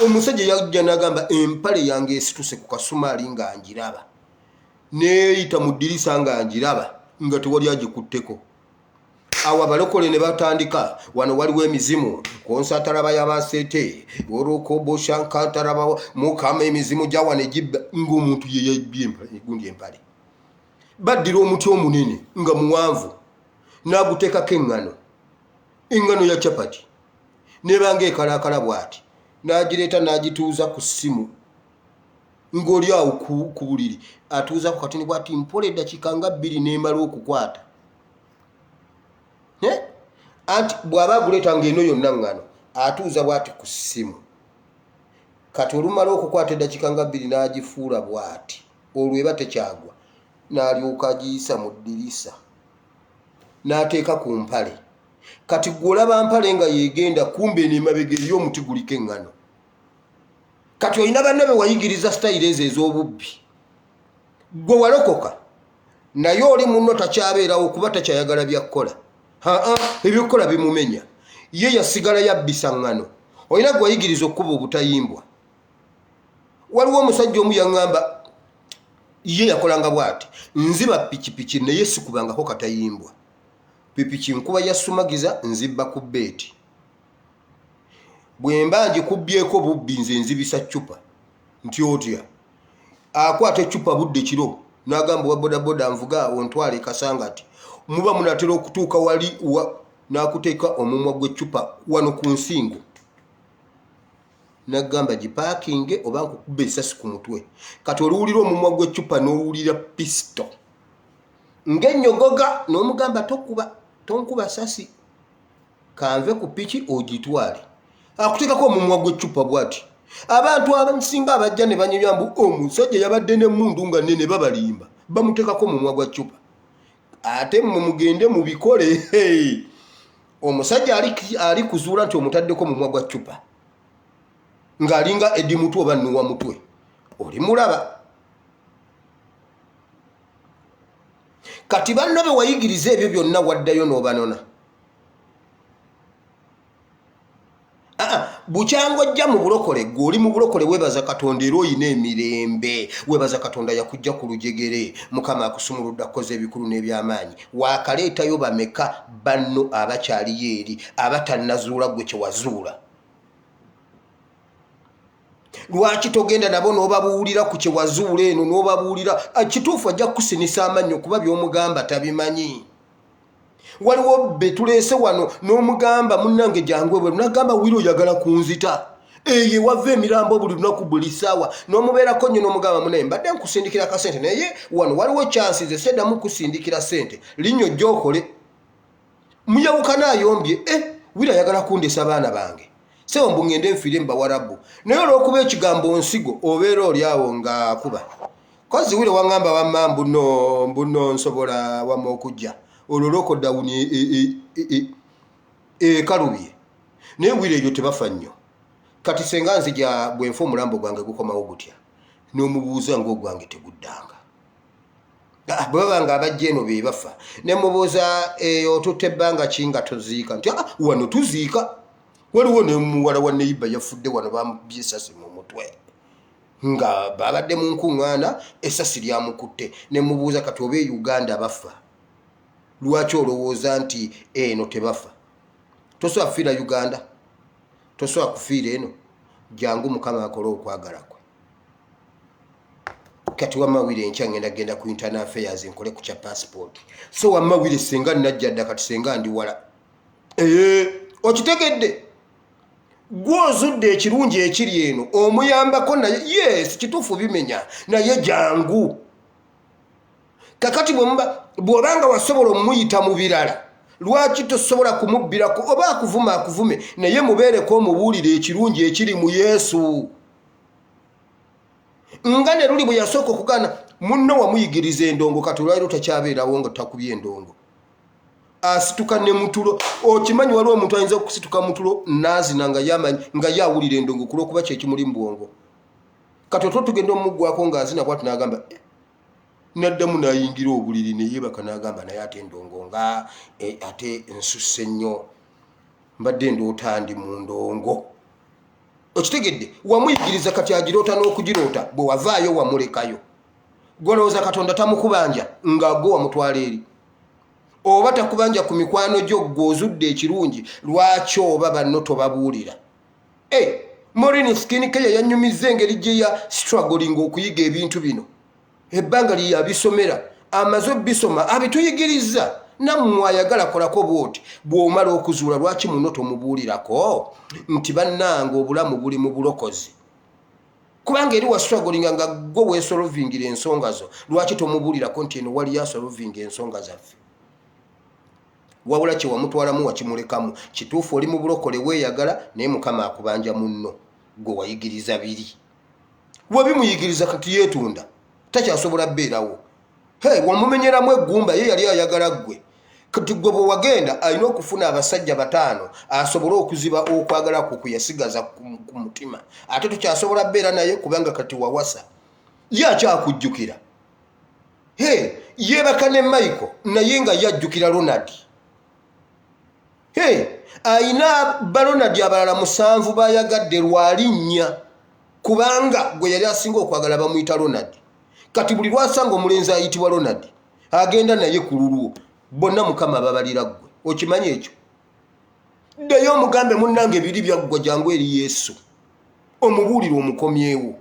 omusajja yajja n'agamba empale yange esituse ku kasumaali nga njiraba neeyita mu ddirisa nga njiraba nga tewali agikutteko. Awo abalokole ne batandika, wano waliwo emizimu konsatalaba yabaseete olukoboshankatalaba mukama, emizimu gya wano egibba ng'omuntu yeyabbye gundi empale. Baddira omuti omunene nga muwanvu n'aguteekako eŋŋano, eŋŋano ya capati nebanga ekalaakala bw'ati, n'agireeta n'agituuza ku ssimu ng'oli awo ku buliri, atuuza ku katini bw'ati mpola, eddakiika nga 2 n'emala okukwata. Anti bw'aba aguleeta ng'eno yonna ŋŋano, atuuza bw'ati ku ssimu. Kati olumala okukwata eddakiika nga 2 n'agifuula bw'ati, olwo eba tekyagwa, n'alyoka agiyisa mu ddirisa n'ateeka ku mpale. Kati gwe olaba mpale nga yegenda, kumbe eno emabega eri omuti guliko eŋŋano. Kati olina banna be wayigiriza sitayiro ezo ez'obubbi. Gwe walokoka, naye oli munno takyabeerawo kuba takyayagala byakkola. Aa, ebyokukola bimumenya, ye yasigala yabbisa ŋŋano. Olina gwe wayigiriza okkuba obutayimbwa. Waliwo omusajja omu yaŋŋamba ye yakolanga bw'ati: nziba pikipiki naye sikubangako katayimbwa, pipiki nkuba yasumagiza, nzibba ku beeti, bwe mba ngikubyeko bubbi, nze nzibisa ccupa. Nti otya? Akwata eccupa budde kiro n'agamba owa bodaboda, nvuga ontwale Kasanga. Ati muba munatera okutuuka wali n'akuteeka omumwa gw'eccupa wano ku nsingo, nagamba gipaakinge oba nkukuba esasi ku mutwe. Kati oluwulira omumwa gw'eccupa n'owulira pisito ng'ennyogoga, n'omugamba tokuba. Tonkuba sasi, kanve ku piki ogitwale. Akuteekako omumwa gw'eccupa bwati. Abantu abasinga abajja ne banyumya mbu omusajja yabadde n'emmundu nga nnene, babalimba, bamuteekako omumwa gwa ccupa. Ate mmwe mugende mubikole. Omusajja ali kuzuula nti omutaddeko omumwa gwa ccupa ng'alinga Edi Mutwe oba Nuwa Mutwe, oli mulaba. Kati banno be wayigiriza ebyo byonna waddayo n'obanona. Bukyanga ojja mu bulokole, gwe oli mu bulokole weebaza Katonda era olina emirembe, weebaza Katonda yakujja ku lujegere, Mukama akusumuludde, akukoze ebikulu n'ebyamaanyi. Waakaleetayo bameka banno abakyaliyo eri abatannazuula gwe kye wazuula? Lwaki togenda nabo n'obabuulira ku kye wazuula eno n'obabuulira? Kituufu ajja kukusinisa amannyo kuba by'omugamba tabimanyi. Waliwo be tuleese wano n'omugamba munnange jangu ebweru, nagamba wira oyagala kunzita, eyo ewava emirambo buli lunaku buli ssaawa. N'omubeerako nnyo n'omugamba munaye mbadde nkusindikira akasente, naye wano waliwo chansi nze seddamu kusindikira sente, linnyo ojja okole. Muyawukana ayombye, wira ayagala kundesa baana bange, sebo mbu ngende nfiire mu Bawarabu. Naye olw'okuba ekigambo nsigo, obeera oli awo ng'akuba kozi wire waŋŋamba wamma mbuno mbuno nsobola wamma okujja olwo lokodawuni ekalubye. Naye wire eyo tebafa nnyo. Kati senga nzija bwenfa omulambo gwange gukomawo gutya? N'omubuuza ng'ogwange teguddanga. Bwe baba nga abajja eno be bafa, ne mubuuza eyo otutte ebbanga ki nga toziika? Nti wano tuziika. Waliwo ne muwala wa neyiba yafudde wano, bamubye esasi mu mutwe nga babadde mu nkuŋŋaana, esasi lyamukutte. Ne mubuuza kati oba e Uganda bafa, lwaki olowooza nti eno tebafa? Tosobola kufiira Uganda, tosobola kufiira eno. Jangu Mukama akole okwagala kwe. Kati wamma wire enkya ngenda genda ku internal affairs nkole ku kya passport. So wamma wire senga najja dda, kati senga ndi wala. Okitegedde gwe ozudde ekirungi ekiri eno, omuyambako naye. Yes, kituufu bimenya, naye jangu kakati bw'obanga wasobola omuyita mu birala, lwaki tosobola kumubbirako? Oba akuvuma akuvume, naye mubeereko omubuulire ekirungi ekiri mu Yesu. Nga ne luli bwe yasooka okugaana munno wamuyigiriza endongo, kati olwaliro takyabeerawo nga takubye endongo, asituka ne mutulo. Okimanyi waliwo omuntu ayinza okusituka mutulo naazina nga yamanyi nga ye awulira endongo ku lw'okuba kyekimuli mu bwongo. Kati otwo tugenda omuggwako ng'azina bwati n'agamba naddamu n'ayingira obuliri neyeebaka n'agamba naye ate endongo nga ate nsusse nnyo, mbadde ndoota ndi mu ndongo. Okitegedde? Wamuyigiriza, kati agiroota n'okugiroota. Bwe wavaayo wamulekayo, golowooza Katonda tamukubanja nga gwe wamutwala eri? Oba takubanja ku mikwano gyo? Gwe ozudde ekirungi, lwaki oba banno tobabuulira? Morin Skin Care yanyumizza engeri gye ya struggling okuyiga ebintu bino, ebbanga lye yabisomera, amaze obisoma abituyigiriza. Nammwe ayagala kolako bwoti, bw'omala okuzuula lwaki muno tomubuulirako nti bannange obulamu buli mu bulokozi? Kubanga eri wastrugglinga nga gwe weesolovingira ensonga zo, lwaki tomubuulirako nti eno waliyo asolovinga ensonga zaffe? Wabula kye wamutwalamu wakimulekamu. Kituufu oli mu bulokole weeyagala, naye Mukama akubanja munno gwe wayigiriza biri. Wabimuyigiriza, kati yeetunda, takyasobola bbeerawo. Hey, wamumenyeramu eggumba, ye yali ayagala ggwe. Kati gwe bwe wagenda alina okufuna abasajja 5 asobole okuziba okwagala kwo kwe yasigaza ku mutima. Ate tokyasobola bbeera naye kubanga kati wawasa, ye akyakujjukira. Hey, yeebaka ne Michael naye nga yajjukira Ronald. Hey, ayina Baronald abalala 7 bayagadde lwalinnya, kubanga gwe yali asinga okwagala bamuyita Ronald. Kati buli lwasanga omulenzi ayitibwa Ronald agenda naye ku lulwo. Bonna Mukama babalira ggwe, okimanyi ekyo? Ddayo omugambe munnange ebiri byaggwa, jangu eri Yesu, omubuulire omukomyewo.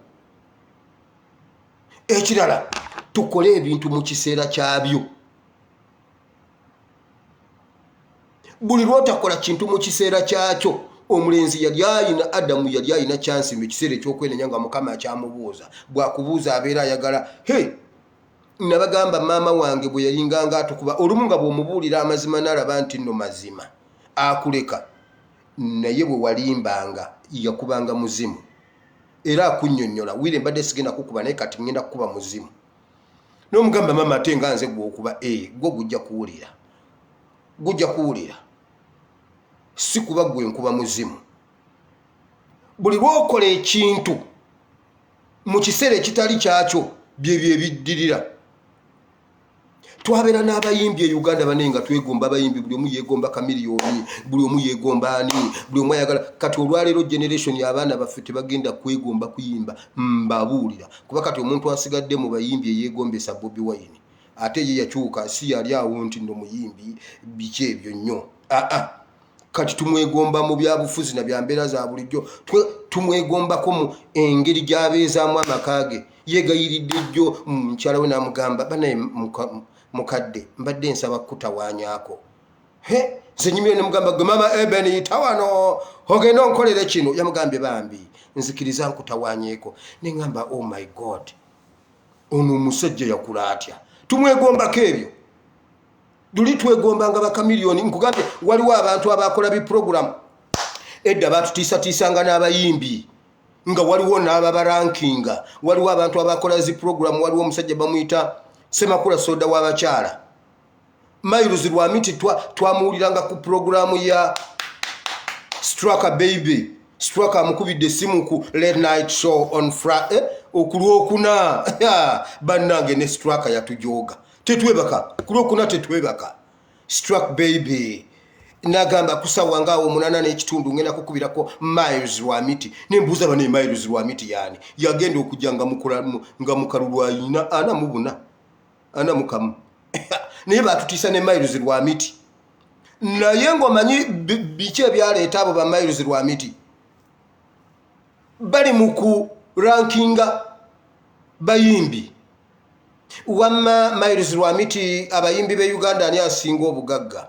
Ekirala, tukole ebintu mu kiseera kyabyo. Buli lwotakola kintu mu kiseera kyakyo, omulenzi yali ayina Adamu yali ayina chansi mu kiseera ekyokwenenya nga Mukama akyamubuuza. Bwakubuuza abeera ayagala he Nabagamba maama wange bwe yalinganga atukuba olumu nga bw'omubuulira amazima n'alaba nti nno mazima akuleka, naye bwe walimbanga yakubanga muzimu era akunnyonnyola, wire mbadde sigenda kukuba naye kati ngenda kukuba muzimu. N'omugamba maama ate nga nze gwokuba e eh, gwo gujja kuwulira, gujja kuwulira, si kuba gwe nkuba muzimu. Buli lw'okola ekintu mu kiseera ekitali kyakyo byebyo ebiddirira. Twabeera n'abayimbi e Uganda bane nga twegomba abayimbi, buli omu yeegomba Kamiliyoni, buli omu yeegomba ani, buli omu ayagala. Kati olwaleero generation abaana baffe tebagenda kwegomba kuyimba, mbabuulira, kuba kati omuntu asigadde mu bayimbi eyeegombesa Bobi Wine, ate ye yakyuka, si yali awo nti no muyimbi biki ebyo nnyo aa kati tumwegomba mu byabufuzi na byambeera za bulijjo, tumwegombako mu engeri gy'abeezaamu amaka ge. Yeegayiridde jjo mukyala we n'amugamba, banaye mukadde mbadde nsaba kukutawaanyako. He nze nyumire ne mugamba, gwe mama Eben yita wano ogende onkolere kino. Yamugambye, bambi nzikiriza nkutawaanyeeko. Ne ŋŋamba, oh my God, ono omusajja yakula atya? Tumwegombako ebyo. Luli twegombanga bakamiliyoni. Nkugambye waliwo abantu abakola bi program edda batutiisatiisanga n'abayimbi nga waliwo n'ababarankinga, waliwo abantu abakola zi program, waliwo omusajja bamuyita Semakula soda w'abakyala Miles Lwamiti, twamuwuliranga ku programu ya Straka Baby. Straka amukubidde essimu ku late night show on Friday eh, okulwokuna. Bannange, ne Straka yatujooga, tetwebaka kulwokuna, tetwebaka. Struck Baby nagamba kusawa ngaawo 8:30 ngenda kukubirako Miles Lwamiti. Nembuuza bane, Miles Lwamiti yaani? Yagenda okujja nga mukalulu ayina 44, 41, naye batutiisa ne Miles Lwamiti. Naye ngaomanyi biki ebyaleeta abo ba Miles Lwamiti? Bali mu ku rankinga bayimbi. Wamma Miles Lwamiti, abayimbi be Uganda ani asinga obugagga?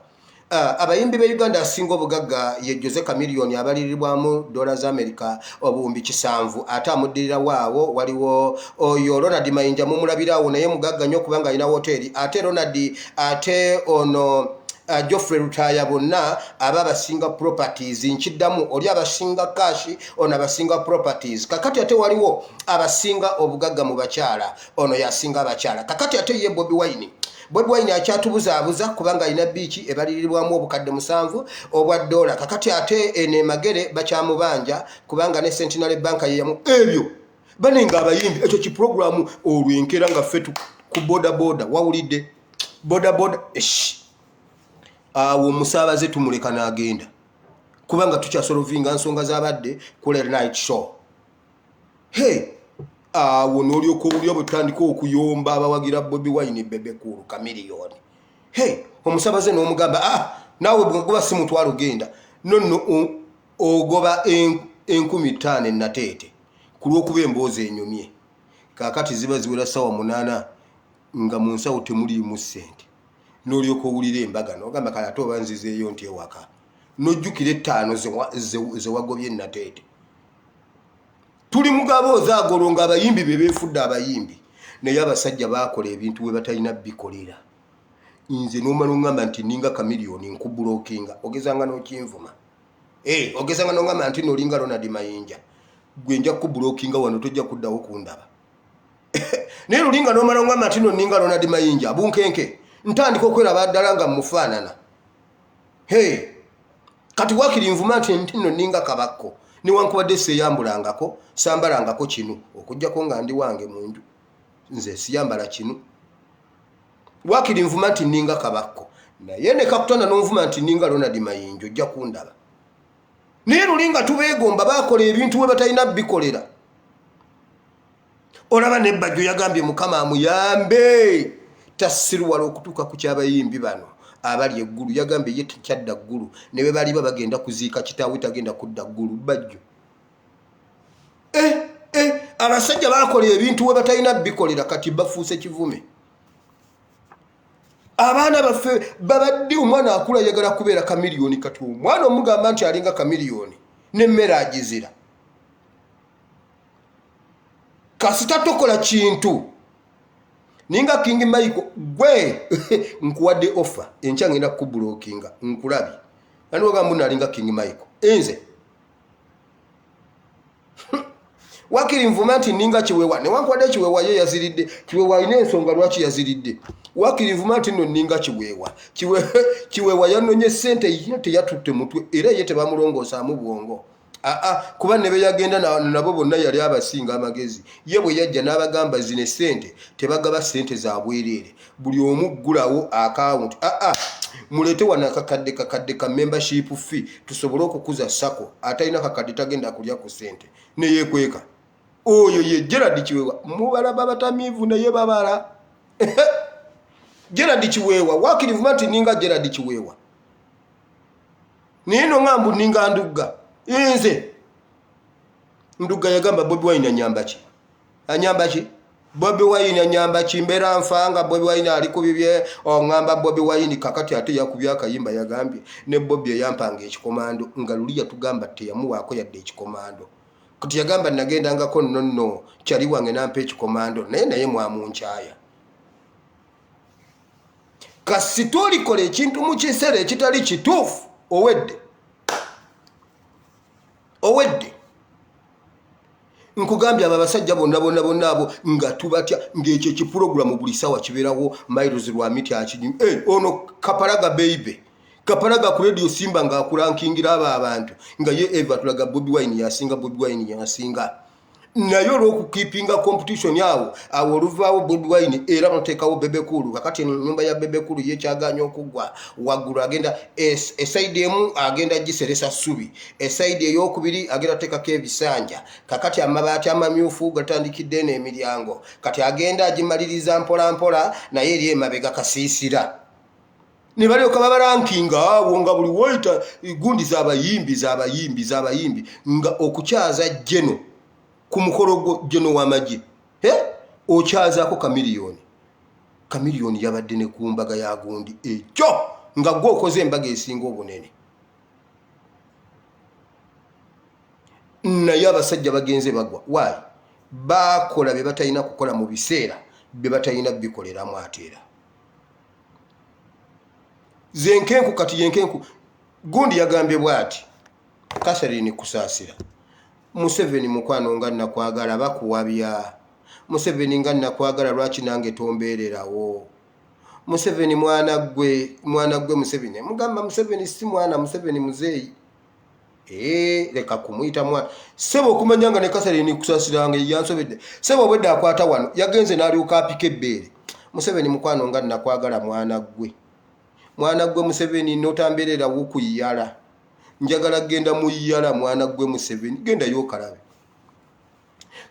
Abayimbi be Uganda asinga obugagga ye Jose Chameleone, abalirirwamu dola za America 7,000. Ate amuddirira waawo waliwo oyo Ronald Mayinja, mumulabirawo, naye mugagga nnyo kubanga alina woteeri. Ate Ronald, ate ono Geoffrey Lutaaya, bonna aba abasinga properties. Nkiddamu, oli abasinga cash, ono abasinga properties. Kakati ate waliwo abasinga obugagga mu bakyala, ono yasinga abakyala. Kakati ate ye Bobi Wine, Bobi Wine akyatubuzaabuza kubanga alina biiki ebalirirwamu 7,000 obwa dola. Kakati ate eno emagere bakyamubanja kubanga ne Centenary Bank yeyamu ebyo. Banenga abayimbi ekyo kipuroguramu olwenkera nga ffe ku boda boda, wawulidde boda boda, awo omusaabaze tumuleka n'agenda kubanga tukyasolovinga nsonga zabadde ku late night show. He awo n'olyoka owulira bwe tutandika okuyomba abawagira Bobi Wine, Bebe Cool, Kamiliyoni. He omusabaze n'omugamba, ah, naawe bweguba si mutwalo genda nonno ogoba 5,000 enateete ku lw'okuba emboozi enyumye. Kaakati ziba ziwera ssaawa 8 nga mu nsawo temuliimu ssente, n'olyoka owulira embaga n'ogamba, kale ate oba nzizeeyo nti ewaka, n'ojjukira 5 zewagobye enateete. Tuli mugaboozi agolwo nga abayimbi be beefudde abayimbi, naye abasajja baakola ebintu we batalina bikolera. Nze nomala oŋŋamba nti ninga Kamiliyoni, nkubulokinga, ogezanga n'okinvuma, eh, ogezanga n'oŋŋamba nti nolinga Ronald Mayinja, gwe nja kubulokinga wano, tojja kuddawo kundaba. Naye lulinga nomala oŋŋamba nti no ninga Ronald Mayinja, bunkenke ntandika okweraba ddala nga mufaanana. Hey, kati wakiri nvuma nti ntino ninga kabakko, newankubadde seeyambulangako, sambalangako kinu okugjako nga ndi wange mu nju, nze siyambala kinu. Wakiri nvuma nti ninga kabakko, naye ne kakutana n'onvuma nti ninga Ronald Mayinja, ojja kundaba. Naye luli nga tubeegomba, baakola ebintu we batalina bikolera. Olaba ne Bajjo yagambye Mukama amuyambe tasiruwala okutuuka ku kyabayimbi bano abali eggulu. Yagambye ye tekyadda ggulu, ne bwe baliba bagenda kuziika kitaawe tagenda kudda ggulu. Bajjo, eh, eh, abasajja bakola ebintu we batalina bikolera, kati bafuuse kivume. Abaana baffe babadde, omwana akula ayagala kubeera Kamiliyoni. Kati omwana omugamba nti alinga Kamiliyoni nemmere agizira, kasita tokola kintu. Ninga King Michael gwe nkuwadde offer, enkya ngenda kukubulokinga nkulabye. Ani wagamba mbu nalinga King Michael? Enze wakiri nvuma nti ninga Kiwewa, newankubadde Kiwewa ye yaziridde. Kiwewa alina ensonga lwaki yaziridde. Wakiri nvuma nti nno ninga Kiwewa. Kiwewa yanonye sente ye, teyatutte mutwe, era ye tebamulongoosaamu bwongo. Aa, kuba ne beyagenda nabo bonna yali abasinga amagezi. Ye bwe yajja n'abagamba zino esente tebagaba sente za bwereere, buli omu ggulawo akawunti. Aa, muleete wano akakadde kakadde ka membership fee tusobole okukuza SACCO, atalina kakadde tagenda kulya ku sente. Neyekweka oyo ye Gerald Kiwewa. Mubalaba batamiivu naye babala Gerald Kiwewa. Wakirivuma nti ninga Gerald Kiwewa, naye no nga mbu ninga Ndugga. Nze Ndugga yagamba Bobi Wine anyamba ki? Anyamba ki Bobi Wine? Anyamba ki? Mbeera nfa nga Bobi Wine ali ku bibye. Oŋŋamba Bobi Wine kakati ate yakubye akayimba, yagambye ne Bobi eyampanga ekikomando, nga luli yatugamba teyamuwaako yadde ekikomando. Kati yagamba nagendangako nno nno kyali wange nampa ekikomando, naye mwamunkyaya. Kasita olikola ekintu mu kiseera ekitali kituufu, owedde, owedde. Nkugambye, abo abasajja bonna bonna bonna abo nga tubatya, ng'ekyo ekipulogulamu buli sawa kibeerawo. Miles Lwamiti akinyum, eh, ono Kapalaga beibe Kapalaga ku Radio Simba ng'akulankingira abo abantu, nga ye eva tulaga Bobi Wine yasinga, Bobi Wine yasinga. Naye olw'okukeepinga competition awo awo, oluvaawo Bobi Wine era bateekawo Bebe Cool. Kakati enyumba ya Bebe Cool yekyaganya okuggwa waggulu, agenda eside emu agenda giseresa ssubi, eside eyokubiri agenda teekako ebisanja. Kakati amabaati amamyufu gatandikidde eno emiryango, kati agenda agimaliriza mpola mpola, naye eri emabega kasiisira. Ne balyoka babarankinga awo nga buli woyita gundi z'abayimbi, z'abayimbi, z'abayimbi, nga okukyaza jeno ku mukolo gwo jeno w'amagye okyazaako Kamiliyoni. Kamiliyoni yabadde ne ku mbaga ya gundi ekyo, nga gwe okoze embaga esinga obunene. Naye abasajja bagenze bagwa. Waayi bakola bye batalina kukola mu biseera bye batalina bikoleramu. Ate era zenkenku kati yenkenku gundi yagambye bwati Catherine Kusaasira: "Museveni mukwano, nga nakwagala, bakuwabya. Museveni, nga nakwagala, lwaki nange tombeererawo? Museveni mwana gwe, mwana gwe Museveni." Mugamba Museveni si mwana, Museveni muzeeyi. Ee, leka kumuyita mwana sebo. Okumanya nga ne Catherine Kusaasiranga yansobedde sebo, obwedde akwata wano yagenze n'alyoka apika ebbeere. "Museveni mukwano, nga nakwagala, mwana gwe, mwana gwe Museveni, notambeererawo kuyala, njagala genda muyala. Mwana gwe Museveni, gendayo okalabe,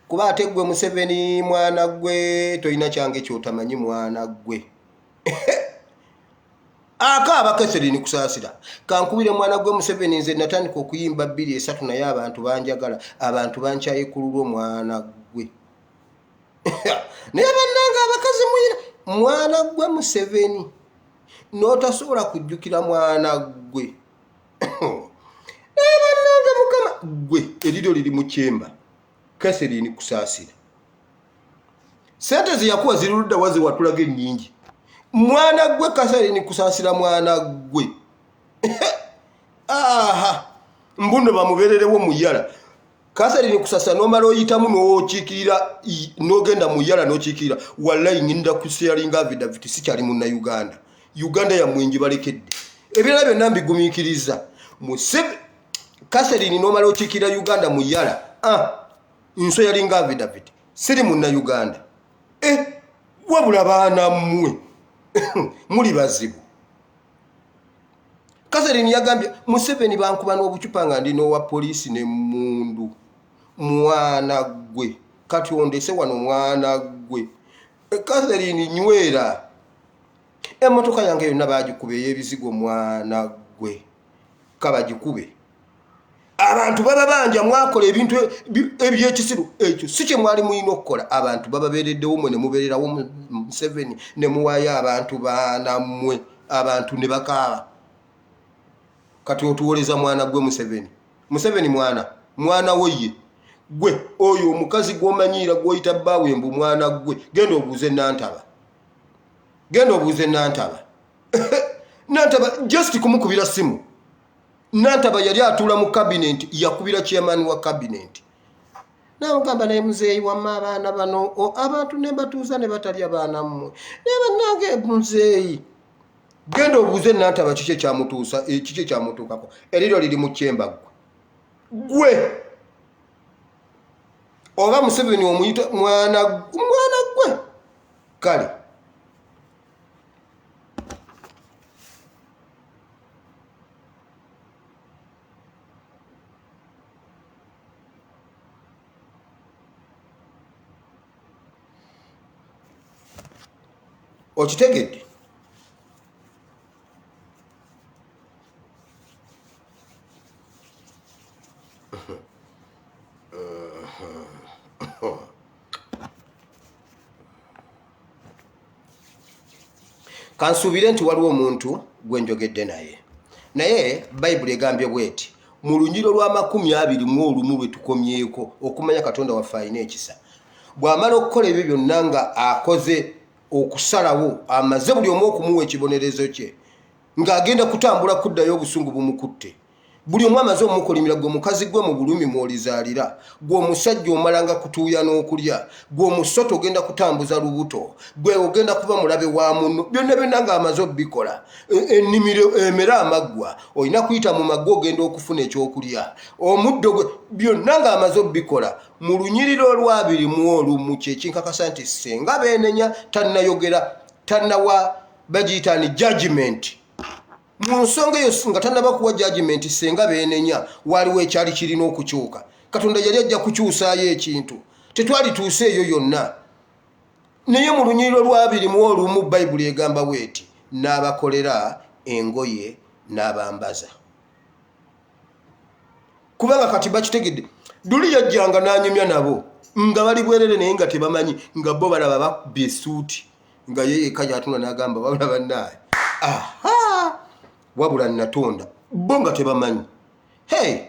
kuba ate gwe Museveni mwana gwe tolina kyange kyotamanyi, mwana gwe." Akaaba Catherine Kusaasira: "Kankubire mwana gwe Museveni, nze natandika okuyimba 23, naye abantu banjagala, abantu bankyaye ku lulwo, mwana gwe. Naye bannange abakazi muyira, mwana gwe Museveni, n'otasobola kujjukira, mwana gwe. Naye bannange mukama gwe, eriryo liri mu kyemba." Catherine Kusaasira, sente zeyakuwa ziri ludda wa zewatulaga ennyingi, mwana gwe Catherine Kusaasira, mwana gwe? Aha, mbuno bamubeererewo muyala. Catherine Kusasira, nomala oyitamu n'okiikirira, n'ogenda muyala n'okiikirira. Wallayi ngenda kusharinga affidavit, sikyali munnauganda. Uganda yammwe njibalekedde, ebirala byonna mbigumiikiriza. Museve Catherine, nomala okiikirira Uganda muyala. Ah, nso yalinga affidavit, siri munnauganda. Eh, wabula baana mmwe muli bazibu. Catherine yagambye Museveni bankuba n'obucupa nga ndi n'owa poliisi n'emmundu, mwana gwe. Kati ondese wano, mwana gwe. Catherine, nywera. Emmotoka yange yonna bagikuba ey'ebizigo, mwana gwe, kabagikube. Abantu baba banja, mwakola ebintu ebyekisiru. Ekyo si kye mwali mulina okukola. Abantu bababeereddewo, mwe ne mubeererawo Museveni, ne muwaayo abantu baanammwe, abantu ne bakaaba. Kati otuwoleza mwana gwe Museveni. Museveni mwana, mwana wo ye gwe oyo omukazi gw'omanyiira gw'oyita bbaawe, mbu mwana gwe. Genda obuuze Nantaba. Genda obuuze Nantaba. Nantaba just kumukubira simu. Nantaba yali atuula mu cabinet, yakubira chairman wa cabinet namugamba, naye muzeeyi wamma abaana bano abantu ne mbatuuza ne batalya baana mmwe, naye bannange muzeeyi. Genda obuuze Nantaba kiki ekyamutuusa, kiki ekyamutuukako. Eriro liri mu kyemba. Gwe gwe oba Museveni omuyita mwana mwana gwe. Kale okitegedde. Kansuubire nti waliwo omuntu gwe njogedde naye. Naye Bayibuli egambye bweti mu lunyiro lwa 21 lwe tukomyeko okumanya Katonda waffe alina ekisa. Bw'amala okukola ebyo byonna nga akoze okusalawo, amaze buli omu okumuwa ekibonerezo kye, ng'agenda kutambula kuddayo, obusungu bumukutte, buli omu amaze omukolimira. Gwe mukazi gwe, mu bulumi mw'olizaalira. Gwe omusajja, omalanga kutuuya n'okulya. Gwe omusota, ogenda kutambuza lubuto. Gwe ogenda kuba mulabe wa munno. Byonna byonna ng'amaze obikola, ennimiro emere amaggwa, olina kuyita mu maggwa ogenda okufuna ekyokulya, omuddo gwe, byonna ng'amaze obikola. Mu lunyiriro olwa 21, kyekinkakasa nti senga beenenya tannayogera, tannawa bagiyita ni judgment mu nsonga eyo, nga tannaba kuwa judgment, senga beenenya waliwo ekyali kirina okukyuka. Katonda yali ajja kukyusaayo ekintu, tetwalituuse eyo yonna. Naye mu lunyiriro lwa 21, Bayibuli egamba bweti: n'abakolera engoye n'abambaza. Kubanga kati bakitegedde, luli yajjanga n'anyumya nabo nga bali bwerere, naye nga tebamanyi, nga bo balaba bakubye esuuti, nga ye yekka gyatunda n'agamba, wabula bannaaye, aha, wabula natonda bo nga tebamanyi. Hey,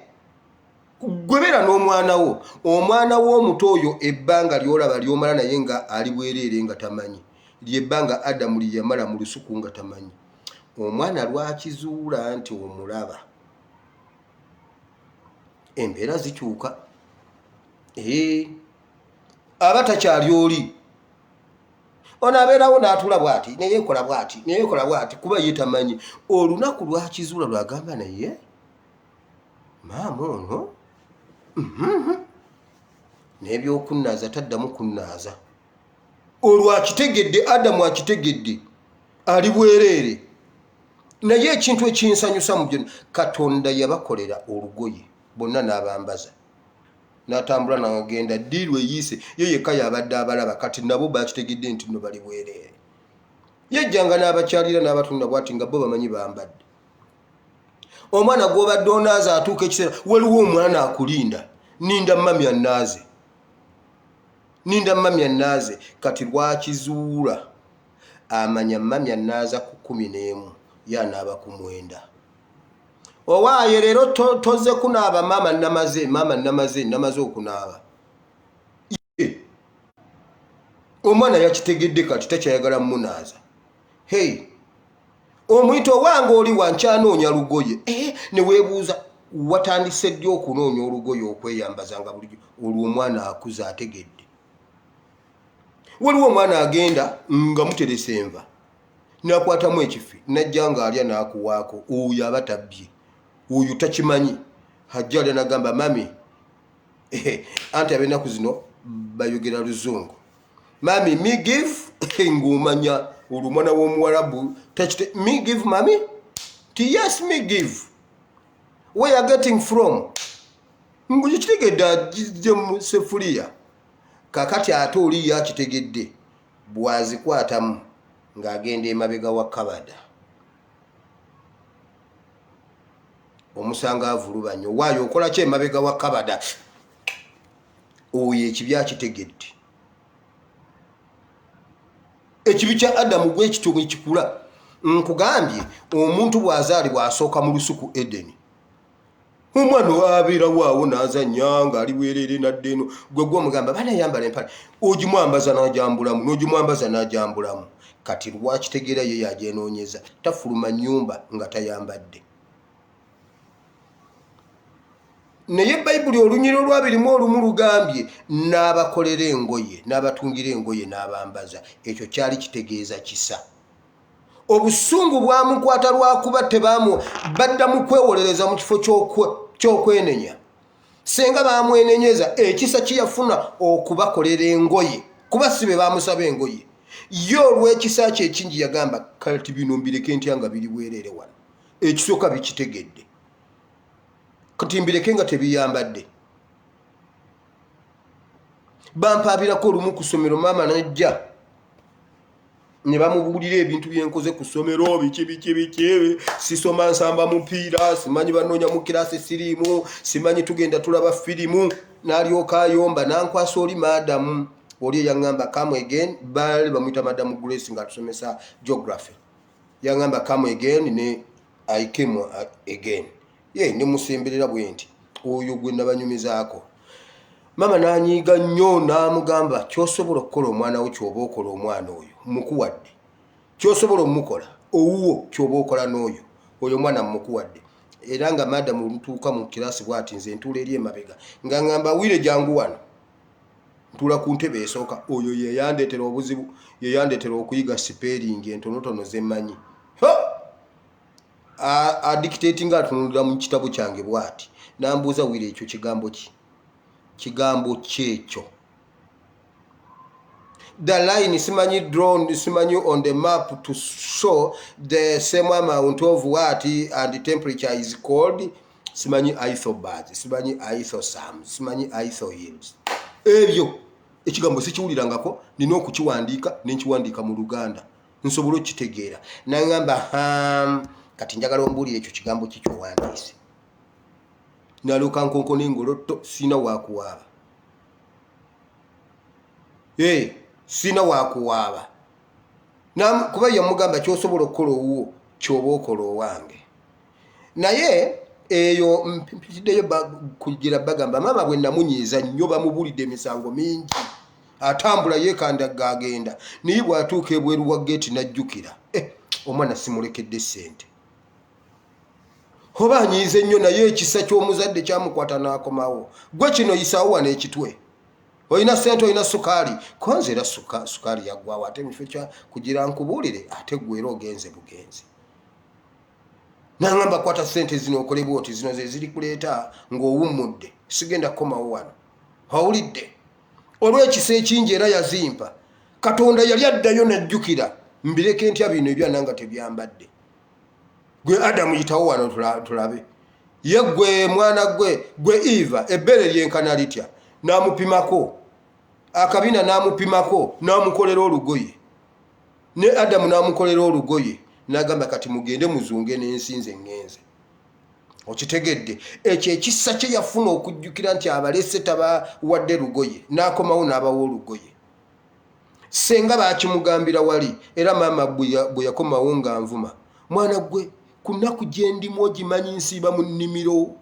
gwe beera n'omwana wo, omwana wo omuto oyo, ebbanga lyolaba lyomala naye nga ali bwereere nga tamanyi, lyebbanga Adamu lye yamala mu lusuku nga tamanyi. Omwana lwakizuula nti omulaba, embeera zikyuka. Ee, aba takyali oli ono abeerawo n'atula bw'ati, neyeekola bw'ati, neyeekola bw'ati, kuba ye tamanyi. Olunaku lwakizuula lwagamba, naye maama ono n'ebyokunnaaza taddamu kunnaaza. Olwo akitegedde, Adamu akitegedde ali bwereere. Naye ekintu ekinsanyusa mu byonna, Katonda yabakolera olugoye bonna n'abambaza, n'atambula n'agenda. Ddiiru eyiise, ye yekka yabadde abalaba. Kati nabo bakitegedde nti nno bali bwereere. Yejjanga n'abakyalira n'abatunda bwati nga bo bamanyi bambadde. Omwana gw'obadde onaaza atuuka ekiseera, waliwo omwana akulinda, ninda mami annaaze, ninda mami annaaze. Kati lwakizuula amanya mami annaaza ku 11, ye anaaba ku 9. Owaaye leero toze kunaaba maama? Namaze maama, namaze, namaze okunaaba. Omwana yakitegedde, kati takyayagala munaaza. Hey, omuyita, owange oli wankyanoonya lugoye. Eh, ne weebuuza watandise ddi okunoonya olugoye okweyambaza nga bulijjo. Olwo omwana akuze ategedde. Waliwo omwana agenda nga muteresa enva, nakwatamu ekifi, najja ng'alya n'akuwaako. Oyo aba tabbye, oyo takimanyi. Hajja alya nagamba mami, anti ab'ennaku zino bayogera luzungu, mami me give, ng'omanya olwo omwana w'omuwarabu takite. Me give mami? Ti yes, me give. Where you getting from? Ngukitegedde, agijje mu sefuliya. Kakati ate oli ye akitegedde, bw'azikwatamu ng'agenda emabega wa kabada, omusanga avulubanye. Owaayo okola ki emabega wa kabada? Oyo ekibi akitegedde. Ekibi kya Adamu bwekityo bwe kikula. Nkugambye, omuntu bw'azaalibwa asooka mu lusuku Edeni. Omwana abeerawo awo n'azannya ng'ali bwereere, nadda eno gwe gwomugamba banayambala empale, ogimwambaza n'ajambulamu, n'ogimwambaza n'ajambulamu. Kati lwakitegeera ye yagenoonyeza, tafuluma nnyumba nga tayambadde. Naye Bayibuli olunyiriri olwabirimu olumu lugambye n'abakolera engoye, n'abatungira engoye, n'abambaza. Ekyo kyali kitegeeza kisa. Obusungu bwamukwata lwakuba tebamu badda mu kwewolereza mu kifo ky'okwenenya. Senga bamwenenyeza ekisa kyeyafuna okubakolera engoye, kuba si be bamusaba engoye. Ye olw'ekisa kye ekingi yagamba, kati bino mbireke ntya nga biri bwereere wano? Ekisooka bikitegedde, kati mbireke nga tebiyambadde. Bampaabirako olumu ku ssomero, maama najja ne bamubuulira ebintu byenkoze ku ssomero, biki biki biki, sisoma, nsamba mupiira, simanyi banoonya mu kiraasi siriimu, simanyi tugenda tulaba firimu. N'alyoka ayomba nankwasa oli maadamu oli eyaŋŋamba come again, baali bamuyita Madamu Grace ng'atusomesa geography. Yaŋŋamba come again, ne I came again, ye ne musemberera bwe nti oyo gwe nabanyumizaako. Maama n'anyiiga nnyo n'amugamba, kyosobola okukola omwana wo kyoba okola omwana oyo mukuwadde, kyosobola omukola owuwo kyoba okola n'oyo oyo omwana mukuwadde. Era nga madamu olutuuka mu kirasi bwati, nze ntuula eri emabega nga ŋŋamba, "Wire, jangu wano." Ntuula ku ntebe esooka. Oyo yeyandeetera obuzibu, yeyandeetera okuyiga spelling entonotono zemmanyi. Adictatinga, atunulira mu kitabo kyange bwati, nambuuza, "Wire, ekyo kigambo ki? Kigambo kyekyo the line simanyi drawn simanyi on the map to show the same amount of what and temperature is called simanyi isobars, simanyi isosams, simanyi isohills." Ebyo ekigambo sikiwulirangako, nina okukiwandiika, nenkiwandiika mu Luganda nsobole okukitegeera. Naŋamba, "Ham, kati njagala ombuulire ekyo kigambo kikyowandiise." Nalyoka nkonkona engolotto, siina wakuwaaba, siina wakuwaaba, kuba yamugamba kyosobola okukola owuwo kyoba okola owange. Naye eyo mpitiddeyo kugira bagamba maama bwe namunyiiza nnyo, bamubulidde emisango mingi, atambula yeekandagga agenda, naye bw'atuuka ebweru wa geeti n'ajjukira, eh, omwana simulekedde ssente, oba anyiize nnyo. Naye ekisa ky'omuzadde kyamukwata n'akomawo. Gwe kino yisaawo wano ekitwe, olina ssente, olina sukaali konze, era sukaali yaggwawo, ate mufo kya kugira nkubuulire, ate gwe era ogenze bugenzi. Nangamba, "Kwata ssente zino okole bwoti, zino ze ziri kuleeta ng'owummudde, sigenda kukomawo wano." Owulidde? Olw'ekisa ekingi era yazimpa. Katonda yali addayo najjukira, mbireke ntya bino ebyana nga tebyambadde? Gwe Adamu, yitawo wano tulabe. Ye gwe mwana gwe, gwe Eva, ebbeere lyenkana litya? N'amupimako akabina, n'amupimako, n'amukolera olugoye, ne Adamu n'amukolera olugoye, n'agamba, "Kati mugende muzunge n'ensi, nze ŋŋenze." Okitegedde? Ekyo ekisa kye yafuna okujjukira nti abalese tabawadde lugoye, n'akomawo n'abawa olugoye. Senga bakimugambira wali, era maama bwe yakomawo nga nvuma, "Mwana gwe, ku nnaku gye ndimu ogimanyi, nsiiba mu nnimiro,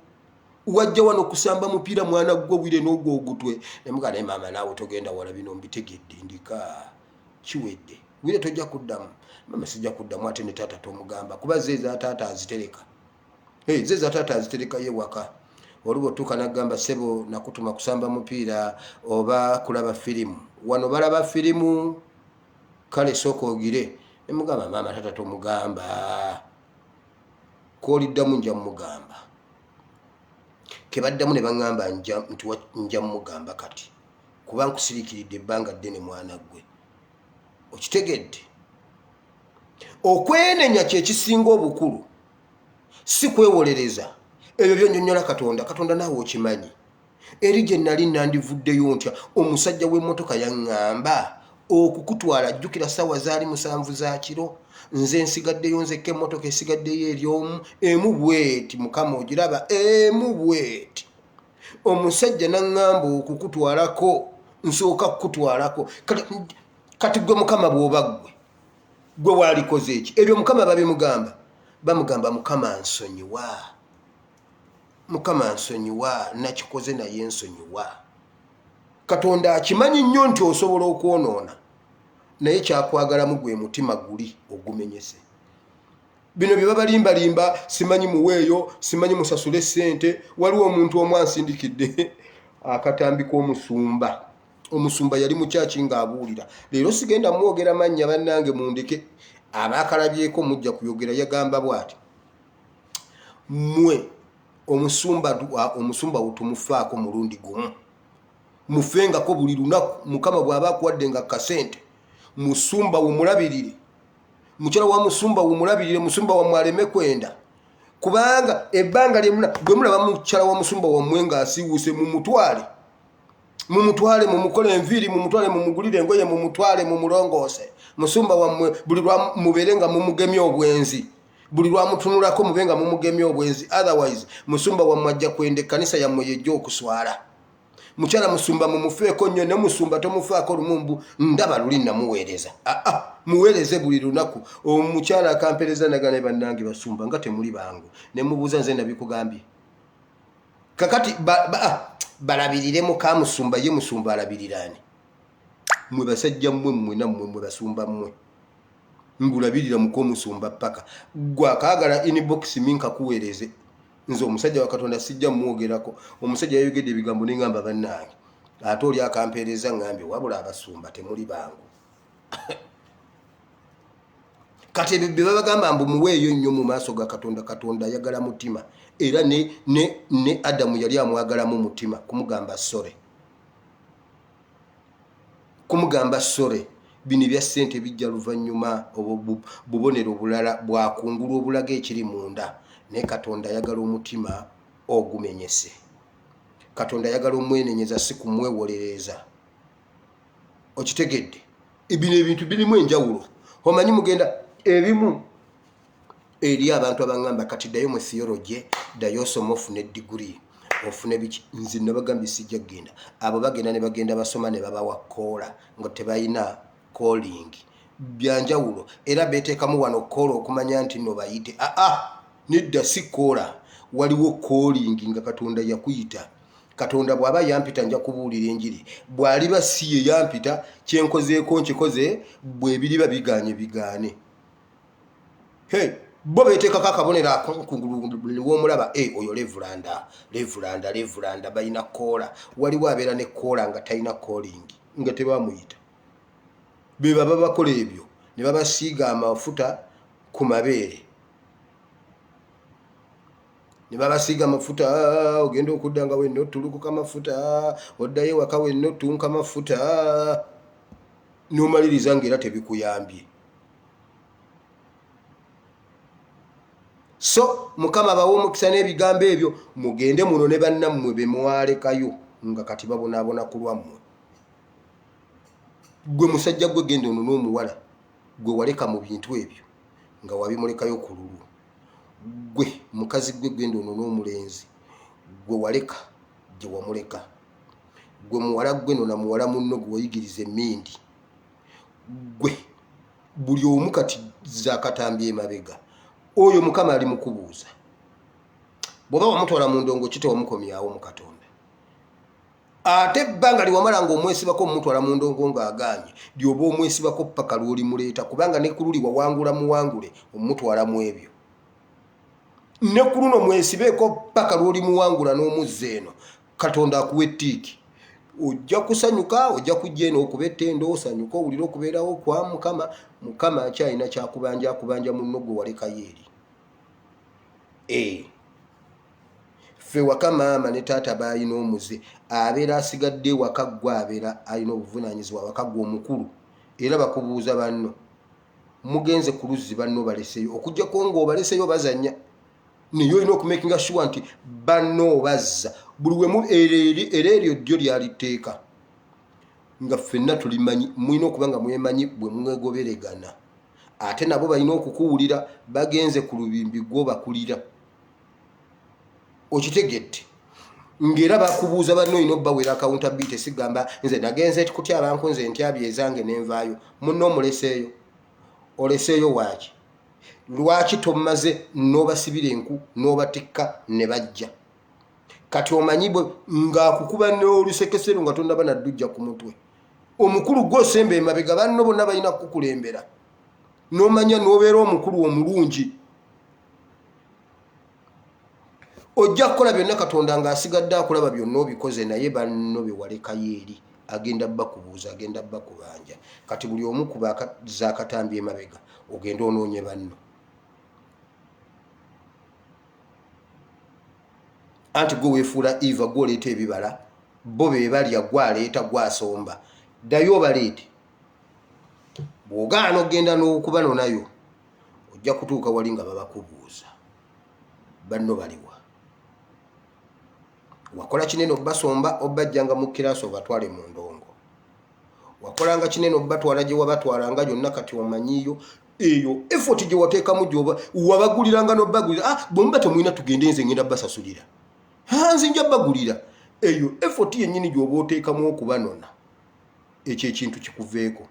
wajja wano kusamba mupiira. Mwana gwe, wire n'ogwo ogutwe." Nemuga, "Naye maama, naawe togenda wala, bino mbitegedde, ndika kiwedde. Wire, tojja kuddamu?" "Maama, sijja kuddamu. Ate ne taata tomugamba, kuba ze eza taata azitereka. Hey, ze eza taata aziterekayo ewaka. Oluba otuuka nagamba, 'Ssebo, nakutuma kusamba mupiira oba kulaba firimu? Wano balaba firimu? Kale sooka ogire." Nemugamba, "Maama, taata tomugamba, kwoliddamu nja mugamba." Kebaddamu ne baŋŋamba nti nja mugamba kati, kuba nkusiriikiridde ebbanga ddene. Mwana ggwe, okitegedde? Okwenenya kyekisinga obukulu, si kwewolereza. Ebyo byonyonyola Katonda. Katonda naawe okimanyi, eri gye nali nandivuddeyo ntya? Omusajja w'emmotoka yaŋŋamba okukutwala, jjukira ssaawa zaali 7 za kiro, nze nsigaddeyo nzekka, emmotoka esigaddeyo eri omu emu bweti, Mukama ogiraba, emu bweti. Omusajja naŋŋamba okukutwalako, nsooka kukutwalako. Kati gwe Mukama, bw'oba gwe waalikoze eki? Ebyo Mukama babimugamba, bamugamba, "Mukama nsonyiwa." Mukama nsonyiwa, nakikoze naye nsonyiwa. Katonda akimanyi nnyo nti osobola okwonoona, naye kyakwagalamu gwe mutima guli ogumenyese. Bino bye babalimbalimba, simanyi muweeyo, simanyi musasule ssente. Waliwo omuntu omu ansindikidde akatambi k'omusumba. Omusumba yali mu kyaki ng'abuulira. Leero sigenda mwogera mannya, bannange mundeke, abaakalabyeko mujja kuyogera. Yagamba bw'ati, mmwe omusumba wo tumufaako mulundi gumu, mufengako buli lunaku. Mukama bw'aba akuwadde nga kasente, musumba wo mulabirire, mukyala wa musumba wo mulabirire, musumba wammwe aleme kwenda, kubanga ebbanga bwe mulaba mukyala wa musumba wammwe ng'asiiwuuse, mumutwale, mumutwale mumukole enviiri, mumutwale mumugulire engoye, mumutwale mumulongoose. Musumba wammwe buli lwa mubeere nga mumugemye obwenzi, buli lwamutunulako mube nga mumugemye obwenzi, otherwise musumba wammwe ajja kwenda, ekkanisa yammwe yejja okuswala. Mukyala musumba mumufeeko nnyo, ne musumba tomufaako lumu mbu ndaba luli namuweereza. Aa, muweereze buli lunaku. Omukyala akampereza naga, bannange basumba nga temuli bangu. Ne mubuuza, nze nabikugambye? Kakati balabirire muka musumba, ye musumba alabirirani? Mwe basajja mmwe, mmwe nammwe mmwe basumba mmwe, mbulabirira muka omusumba paka gwe akaagala inbox mi nkakuweereze. Nze omusajja wa Katonda sijja mwogerako. Omusajja yayogedde ebigambo neŋŋamba, bannange, ate oli akampeereza ŋŋambye, wabula abasumba temuli bangu. Kati ebyo bye babagamba mbu muweeyo nnyo mu maaso ga Katonda, Katonda ayagala mutima. Era ne Adamu yali amwagalamu mutima, kumugamba sorry, kumugamba sorry. Bino ebya ssente bijja luvannyuma, obwo bubonero bulala bwakungulu obulaga ekiri munda, naye Katonda ayagala omutima ogumenyese. Katonda ayagala omwenenyeza, si kumwewolereza. Okitegedde? Bino ebintu birimu enjawulo. Omanyi mugenda ebimu eri abantu abaŋŋamba, kati ddayo mu theology, ddayo osome ofune diguri, ofune biki. Nze nabagambye sijja kugenda. Abo bagenda ne bagenda basoma ne babawa collar nga tebalina calling, byanjawulo. Era beteekamu wano collar okumanya nti no bayite. Aa, nedda, si collar. Waliwo calling nga Katonda yakuyita. Katonda bw'aba yampita, nja kubuulira enjiri. Bw'aliba si ye yampita, kyenkozeeko nkikoze, bwebiriba biganye bigaane. Hey, bo beteekako akabonero akungulu womulaba, e oyo reverend, reverend, reverend, balina collar. Waliwo abeera ne collar nga talina calling, nga tebamuyita. Be baba bakola ebyo ne babasiiga amafuta ku mabeere, ne babasiiga amafuta. Ogenda okudda nga wenna otulukuka amafuta, oddayo ewaka wenna otunka amafuta, n'omaliriza ngaera tebikuyambye. So Mukama bawe omukisa n'ebigambo ebyo. Mugende muno ne bannammwe be mwalekayo nga kati babonaabona ku lwammwe. Gwe musajja gwe, genda ono n'omuwala gwe waleka mu bintu ebyo nga wabimulekayo ku lulwo. Gwe mukazi gwe, genda ono n'omulenzi gwe waleka gye wamuleka. Gwe muwala gwe, nona muwala munno gwe wayigiriza emindi. Gwe buli omu kati zakatambi emabega, oyo Mukama ali mukubuuza. Bw'oba wamutwala mu ndongo, ki tewamukomyawo mu Katonda? Ate ebbanga liwamala ng'omwesibako omutwala mu ndongo ng'agaanye, lyoba omwesibako paka lw'olimuleeta, kubanga ne ku luli wawangula muwangule omutwala mu ebyo, ne ku luno mwesibeeko paka lw'olimuwangula n'omuzza eno. Katonda akuwa ettiiki, ojja kusanyuka, ojja kujja eno okuba ettendo, osanyuka, owulire okubeerawo kwa Mukama. Mukama akyalina kyakubanja, akubanja munno gwe walekayo eri. Ffe waka maama ne taata baalina omuze, abeera asigadde ewaka gwe abeera alina obuvunaanyizibwa waka, gwe omukulu, era bakubuuza banno. Mugenze ku luzzi, banno baleseyo, okugjako ng'obaleseyo bazanya, naye olina okumakinga sure nti banno obazza buli wemu. Era eryo ddyo lyali tteeka nga ffenna tulimanyi. Mulina okuba nga mwemanyi bwe mwegoberegana, ate nabo balina okukuwulira. Bagenze ku lubimbi, gwo bakulira. Okitegedde? Ng'era bakubuuza banno, olina obbawera accountability. Sigamba nze nagenze kutya banku, nze ntyabye ezange nenvaayo. Munno omuleseeyo, oleseeyo waaki? Lwaki tomaze n'obasibira enku n'obatikka ne bajja? Kati omanyi bwe ng'akukuba n'olusekesero nga tonnaba naddujja ku mutwe. Omukulu gwe osemba emabega, banno bonna balina kukukulembera. N'omanya n'obeera omukulu omulungi. Ojja kukola byonna Katonda ng'asigadde akulaba byonna obikoze, naye banno be walekayo eri agenda bakubuuza, agenda bakubanja. Kati buli omu kuba akazza akatambi emabega ogende onoonye banno. Anti gwe weefuula Eva, gwe oleeta ebibala, bo be balya, gwe aleeta, gwe asomba. Ddayo obaleete. Bw'ogaana okugenda n'okubanonayo, ojja kutuuka wali nga babakubuuza, banno baliwa? Wakola kinene obbasomba, obbajjanga mu kiraasi obatwale mu ndongo. Wakolanga kinene obbatwala gye wabatwalanga yonna, kati omanyiyo eyo effort gye wateekamu gyoba wabaguliranga n'obbagulira. Ah, bwe muba temulina tugende, nze ngenda basasulira, nze nja bagulira. Eyo effort yennyini gy'oba oteekamu okubanona, ekyo ekintu kikuveeko.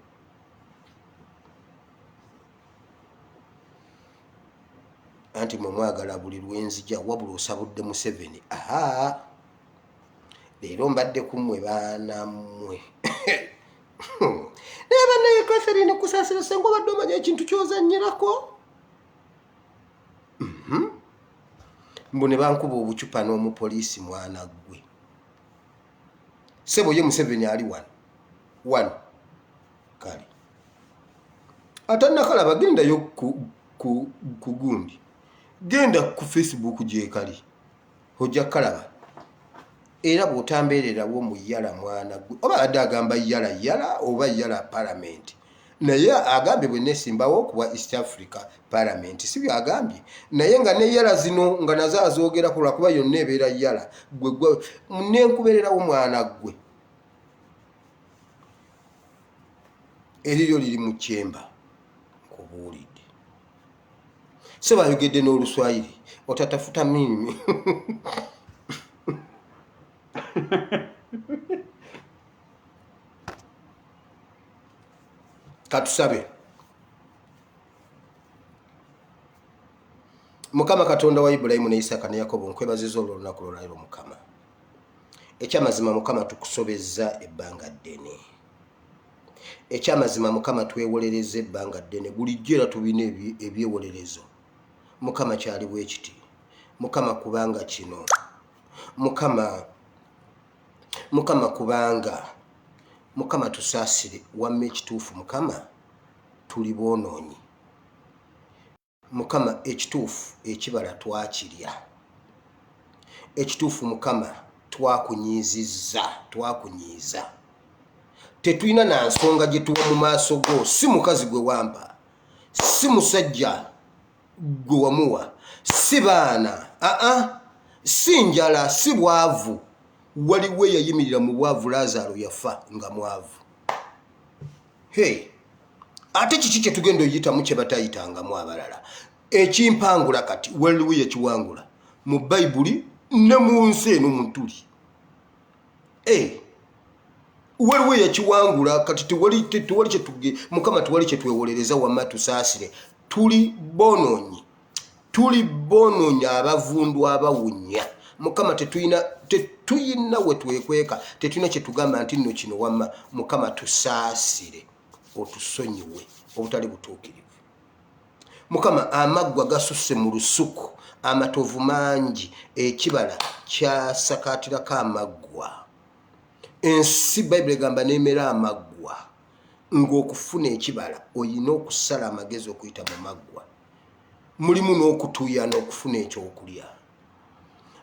Anti mwe mwagala buli lwenzija, wabula osabudde Museveni. Aha, leero mbadde ku mmwe baana mmwe. Naye bannaye Catherine Kusaasira, senga obadde omanya ekintu ky'ozannyirako. Mbu ne bankuba obucupa n'omupoliisi. Mwana ggwe, ssebo, ye Museveni ali wano wano. Kale atannakalaba, gendayo ku gundi, genda ku Facebook gyekali, ojja kukalaba. Era bw'otambeererawo mu yala, mwana gwe, oba abadde agamba yala yala oba yala palamenti, naye agambye bwe nesimbawo okuwa East Africa palamenti, si byagambye? Naye nga ne yala zino nga nazo azoogerako, lwakuba yonna ebeera yala. Gwe gwe nenkubeererawo, mwana gwe, eriryo liri mu kyemba, nkubuulidde. Se bayogedde n'Oluswayiri, otatafuta mimi. Katusabe. Mukama Katonda wa Ibulayimu ne Isaaka ne Yakobo, nkwebaziza olw'olunaku lwolwaliro. Mukama, ekyamazima Mukama, tukusobezza ebbanga ddene. Ekyamazima Mukama, twewolereza ebbanga ddene bulijjo, era tulina ebyewolerezo. Mukama, kyali bwe kiti Mukama, kubanga kino Mukama, Mukama, kubanga Mukama tusaasire. Wamma ekituufu Mukama, tuli boonoonyi. Mukama, ekituufu ekibala twakirya. Ekituufu Mukama, twakunyiizizza, twakunyiiza. Tetulina na nsonga gye tuwa mu maaso go. Si mukazi gwe wampa, si musajja gwe wamuwa, si baana, aa, si njala, si bwavu. Waliwo eyayimirira mu bwavu? Laazaalo yafa nga mwavu. Hey, ate kiki kyetugenda oyitamu kye batayitangamu abalala? Ekimpangula kati waliwo yakiwangula mu Bayibuli ne mu nsi eno mutuli. Hey, waliwo yakiwangula. Kati tewali kyetuge Mukama, tewali kyetwewolereza. Wamma tusaasire, tuli bonoonyi, tuli bonoonyi, abavundu, abawunya. Mukama, tetuyina, tetuyina we twekweka, tetulina kyetugamba nti nno kino. Wamma Mukama tusaasire, otusonyiwe obutali butuukirivu. Mukama, amaggwa gasusse mu lusuku, amatovu mangi, ekibala kyasakaatirako amaggwa. Ensi, Bayibuli egamba, nemera amaggwa. Ng'okufuna ekibala oyina okusala amagezi okuyita mu maggwa, mulimu n'okutuyana okufuna ekyokulya.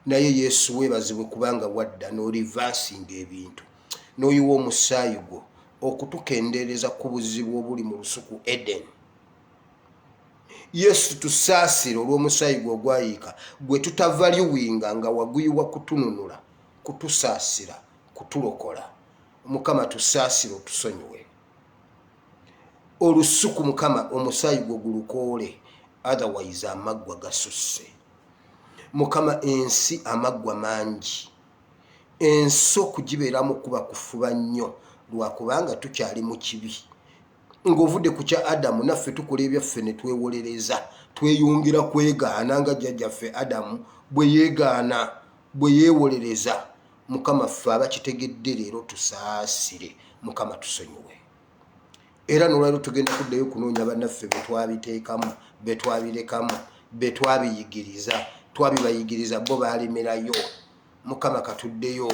Naye Yesu weebazibwe, kubanga wadda n'oreversinga ebintu, n'oyiwa omusaayi gwo okutukendeereza ku buzibu obuli mu lusuku Eden. Yesu tusaasire olw'omusaayi gwe ogwayiika, gwe tutavaluinga, nga waguyiwa kutununula, kutusaasira, kutulokola. Mukama tusaasire, otusonyiwe. Olusuku Mukama, omusaayi gwo gulukoole, otherwise amaggwa gasusse. Mukama, ensi amaggwa mangi, ensi okugibeeramu kuba kufuba nnyo, lwakubanga tukyali mu kibi. Ng'ovudde ku kya Adamu, naffe tukola ebyaffe ne twewolereza, tweyongera kwegaana nga jjajjaffe Adamu bwe yeegaana. bwe yeewolereza. Mukama, ffe abakitegedde leero tusaasire. Mukama, tusonyiwe. Era nolwaliro tugenda kuddayo okunoonya bannaffe betwabiteekamu, betwabirekamu, betwabiyigiriza. Twabibayigiriza, bo baalemerayo. Mukama, katuddeyo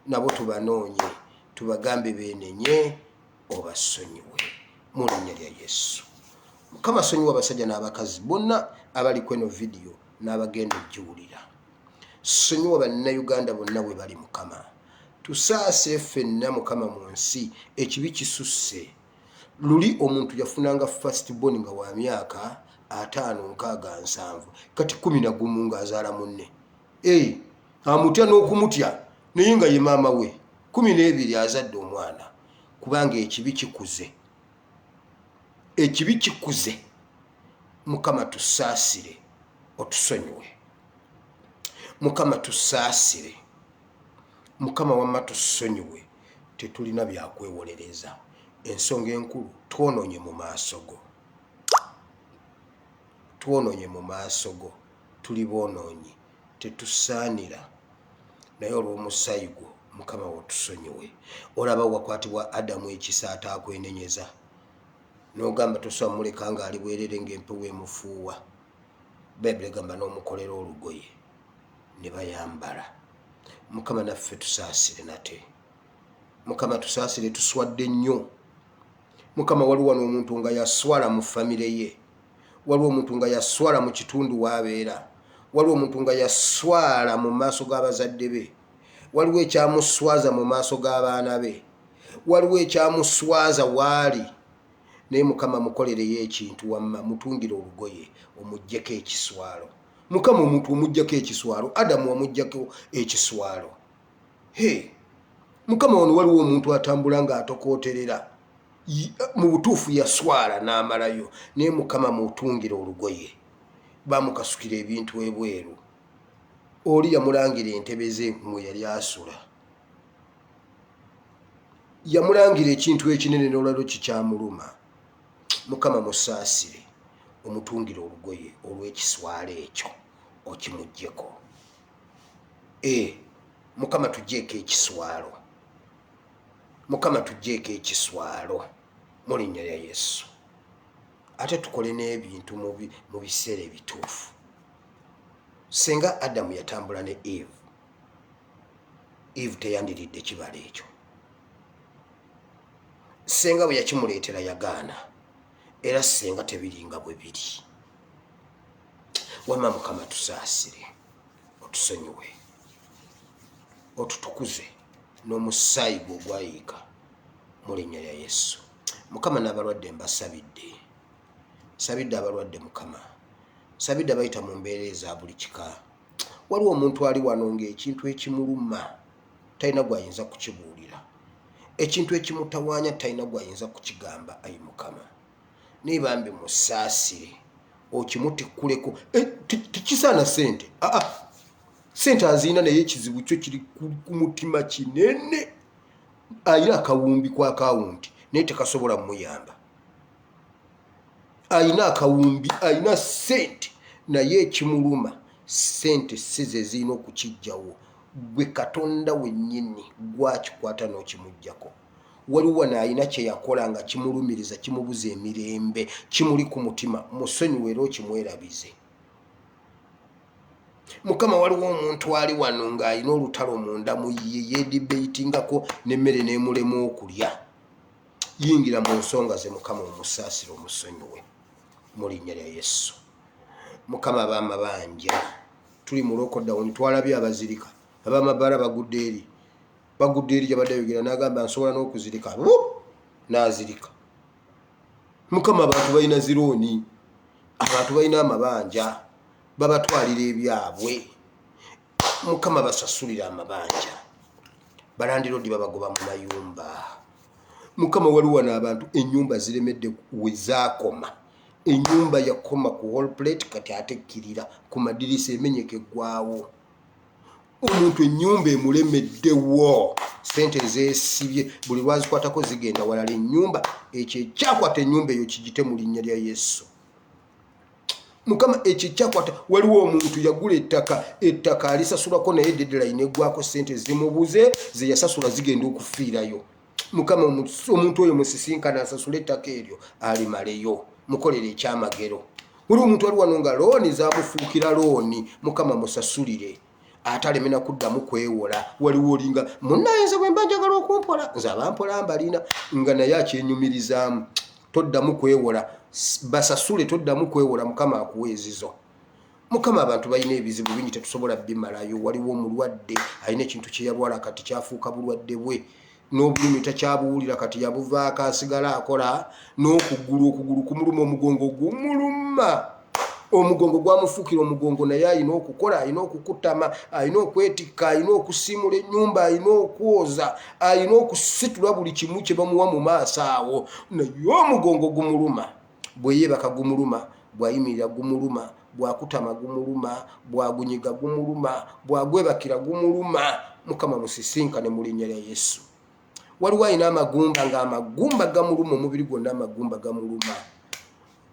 nabo tubanoonye, tubagambe beenenye, obasonyiwe mu linnya lya Yesu. Mukama, sonyiwa abasajja n'abakazi bonna abali kweno vidiyo n'abagenda ogiwulira. Sonyiwa Bannayuganda bonna bwe bali. Mukama, tusaasire ffenna. Mukama, mu nsi ekibi kisusse. Luli omuntu yafunanga first born nga wa myaka 50, 60, 70. Kati 11 ng'azaala munne. Hey, amutya n'okumutya, naye nga ye maama we. 12 azadde omwana, kubanga ekibi kikuze, ekibi kikuze. Mukama, tusaasire, otusonyiwe. Mukama, tusaasire. Mukama wamma, tusonyiwe, tetulina byakwewolereza. Ensonga enkulu, twonoonye mu maaso go, twonoonye mu maaso go, tuli boonoonyi, tetusaanira, naye olw'omusaayi gwo, Mukama, wotusonyiwe. Olaba wakwatibwa Adamu ekisa ataakwenenyeza, n'ogamba tosobola muleka ng'ali bwerere ng'empewo emufuuwa. Bayibuli egamba n'omukolera olugoye ne bayambala. Mukama, naffe tusaasire nate. Mukama, tusaasire, tuswadde nnyo. Mukama, waliwo wano omuntu nga yaswala mu famire ye, waliwo omuntu nga yaswala mu kitundu waabeera, waliwo omuntu nga yaswala mu maaso g'abazadde be, waliwo ekyamuswaza mu maaso g'abaana be, waliwo ekyamuswaza waali. Naye Mukama, mukolereyo ekintu wamma, mutungire olugoye, omuggyeko ekiswalo. Mukama, omuntu omuggyako ekiswalo. Adamu wamuggyako ekiswalo. He Mukama, wano waliwo omuntu atambula ng'atokooterera. Mu butuufu yaswala n'amalayo, naye Mukama, mutungire olugoye. Bamukasukira ebintu ebweru. Oli yamulangira entebe ze mwe yali asula, yamulangira ekintu ekinene, n'olwaliro kikyamuluma. Mukama, musaasire, omutungire olugoye olw'ekiswalo ekyo, okimuggyeko. E Mukama, tuggyeko ekiswalo. Mukama, tuggyeko ekiswalo mu linnya lya Yesu. Ate tukole n'ebintu mu biseera ebituufu. Singa Adamu yatambula ne Eve, Eve teyandiridde kibala ekyo. Senga bwe yakimuleetera yagaana, era senga tebiringa bwe biri. Wamma Mukama, tusaasire, otusonyiwe, otutukuze n'omusaayi gwe ogwayiika mu linnya lya Yesu. Mukama, n'abalwadde mbasabidde, nsabidde abalwadde. Mukama, nsabidde abayita mu mbeera eza buli kika. Waliwo omuntu ali wano ng'ekintu ekimuluma talina gwayinza kukibuulira, ekintu ekimutawaanya talina gwayinza kukigamba. Ayi Mukama, naye bambi musaasire, okimutikkuleko. Eh, tekisaana sente. Aa, sente aziina, naye ekizibu kyo kiri ku mutima kinene. Ayina akawumbi ku akawunti, naye tekasobola muyamba. Ayina akawumbi, ayina sente, naye ekimuluma sente si ze zirina okukijjawo. Gwe Katonda wennyini gwakikwata n'okimuggyako. Waliwo wano alina kye yakola nga kimulumiriza, kimubuza emirembe, kimuli ku mutima. Musonyiwe era okimwerabize. Mukama, waliwo omuntu ali wano ng'alina olutalo munda mu ye, yeedibeyitingako n'emmere n'emulema okulya. Yingira mu nsonga ze, Mukama, omusaasire, omusonyiwe mu linnya lya Yesu. Mukama, ab'amabanja, tuli mu lockdown, twalabye abazirika, ab'amabaala bagudde eri, bagudde eri. Gyabadde ayogera n'agamba nsobola n'okuzirika, n'azirika. Mukama, abantu balina zirooni, abantu balina amabanja, babatwalira ebyabwe. Mukama, basasulira amabanja, balandirodi babagoba mu mayumba. Mukama, waliwo wano abantu ennyumba ziremedde we zaakoma. Ennyumba yakoma ku wall plate, kati ate ekkirira ku madirisa, emenyeka, eggwawo. Omuntu ennyumba emulemeddewo, sente zeesibye, buli lwazikwatako zigenda walala. Ennyumba ekyo ekyakwata ennyumba eyo kigite mu linnya lya Yesu. Mukama, ekyo kyakwata. Waliwo omuntu yagula ettaka, ettaka alisasulako, naye deadline eggwako, sente zimubuze, zeyasasula zigenda okufiirayo. Mukama, omuntu oyo musisinkana, asasule ettaka eryo alimaleyo, mukolere ekyamagero. Waliwo omuntu ali wano nga looni zamufuukira looni. Mukama, musasulire ate aleme nakuddamu kwewola. Waliwo olinga munaye, nze bwe mba njagala okumpola, nze abampola mbalina, nga naye akyenyumirizaamu. Toddamu kwewola, basasule, toddamu kwewola. Mukama akuwa ezizo. Mukama, abantu balina ebizibu bingi, tetusobola bimalayo. Waliwo omulwadde alina ekintu kyeyalwala, kati kyafuuka bulwadde bwe, n'obulumi takyabuwulira, kati yabuvaako, asigala akola n'okugulu, okugulu kumuluma, omugongo gumuluma, omugongo gwamufuukira omugongo, naye alina okukola, alina okukutama, alina okwetikka, alina okusiimula ennyumba, alina okwoza, alina okusitula buli kimu kye bamuwa mu maaso awo, naye omugongo gumuluma. Bwe yeebaka gumuluma, bw'ayimirira gumuluma, bw'akutama gumuluma, bw'agunyiga gumuluma, bw'agwebakira gumuluma. Mukama, musisinkane mu linnya lya Yesu. Waliwo alina amagumba, ng'amagumba gamuluma, omubiri gwonna amagumba gamuluma.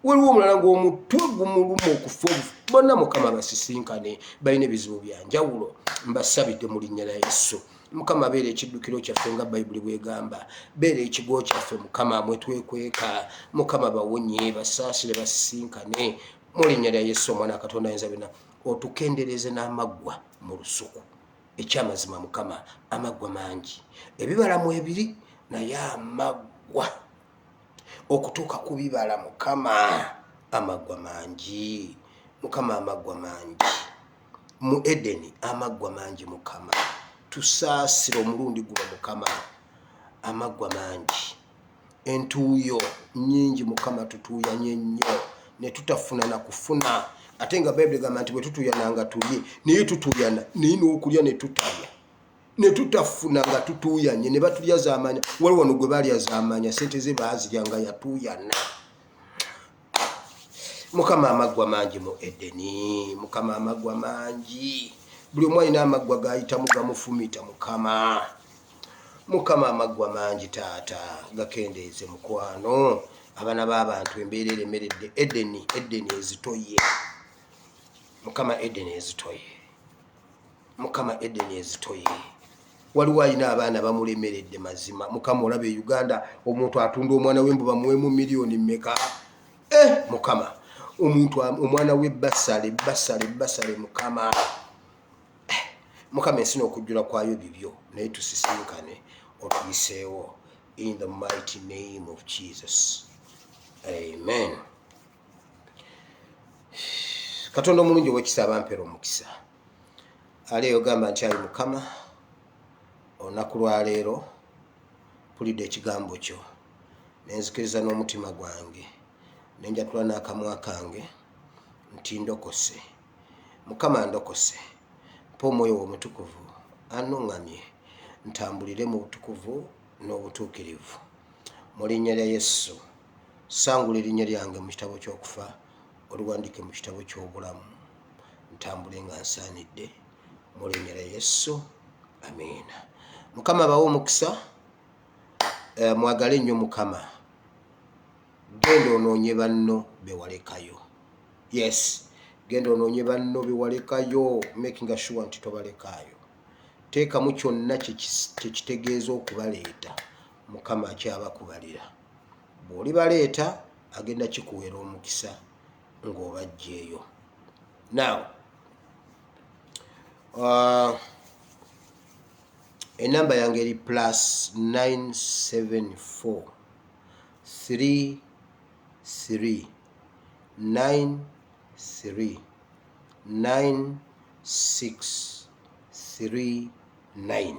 Waliwo omulala ng'omutwe gumuluma okufa obufu. Bonna Mukama basisinkane, balina ebizibu byanjawulo, mbasabidde mu linnya lya Yesu. Mukama, beera ekiddukiro kyaffe nga Bayibuli bwegamba, beera ekigo kyaffe, Mukama, mwe twekweka. Mukama, bawonye, basaasire, basisinkane mu linnya lya Yesu, Omwana Katonda ayinza byonna. Otukendereze n'amaggwa mu lusuku. Ekyamazima Mukama, amaggwa mangi, ebibala mu ebiri, naye amaggwa okutuuka ku bibala, Mukama, amaggwa mangi. Mukama, amaggwa mangi mu Edeni, amaggwa mangi. Mukama, tusaasire omulundi guno. Mukama, amaggwa mangi, entuuyo nyingi. Mukama, tutuuyanye nnyo ne tutafuna na kufuna, ate nga Bayibuli egamba nti bwe tutuuyananga tulye, naye tutuuyana, naye n'okulya ne tutalya, ne tutafuna nga tutuuyanye, ne batulya zamanya. Waliwo wano gwe balya zamanya, sente ze baazirya nga yatuuyana. Mukama, amaggwa mangi mu Edeni. Mukama, amaggwa mangi, buli omu alina amaggwa gayitamu gamufumita. Mukama, Mukama, amaggwa mangi, taata, gakendeeze mukwano. Abaana b'abantu embeera eremeredde. Edeni, Edeni ezitoye. Mukama, Edeni ezitoye. Mukama, Edeni ezitoye. Waliwo alina abaana bamulemeredde. Mazima Mukama, olaba e Uganda omuntu atunda omwana we mbu bamuwemu miliyoni mmeka? Eh, Mukama, omuntu omwana we basale, basale, basale. Mukama, eh, Mukama, ensi n'okujjula kwayo bibyo, naye tusisinkane, otuyiseewo, in the mighty name of Jesus, amen. Katonda omulungi owekisa, abampera omukisa, ali ogamba nti, ayi Mukama, olunaku lwaleero mpulidde ekigambo kyo, nenzikiriza n'omutima gwange, nenjatula n'akamwa kange nti ndokose. Mukama, ndokose, mpa Omwoyo wo Omutukuvu anuŋŋamye ntambulire mu butukuvu n'obutuukirivu mu linnya lya Yesu. Sangula erinnya lyange mu kitabo ky'okufa, oliwandiike mu kitabo ky'obulamu, ntambule nga nsaanidde mu linnya lya Yesu, amiina. Mukama bawe omukisa. Mwagale nnyo Mukama. Genda onoonye banno bewalekayo. Yes, genda onoonye banno bewalekayo, making sure nti tobalekaayo. Teekamu kyonna kyekitegeeza okubaleeta. Mukama akyabakubalira. Bw'olibaleeta, agenda kikuweera omukisa ng'obajjeeyo. Now, enamba yange eri +974 3 3 9 3 9 6 3 9.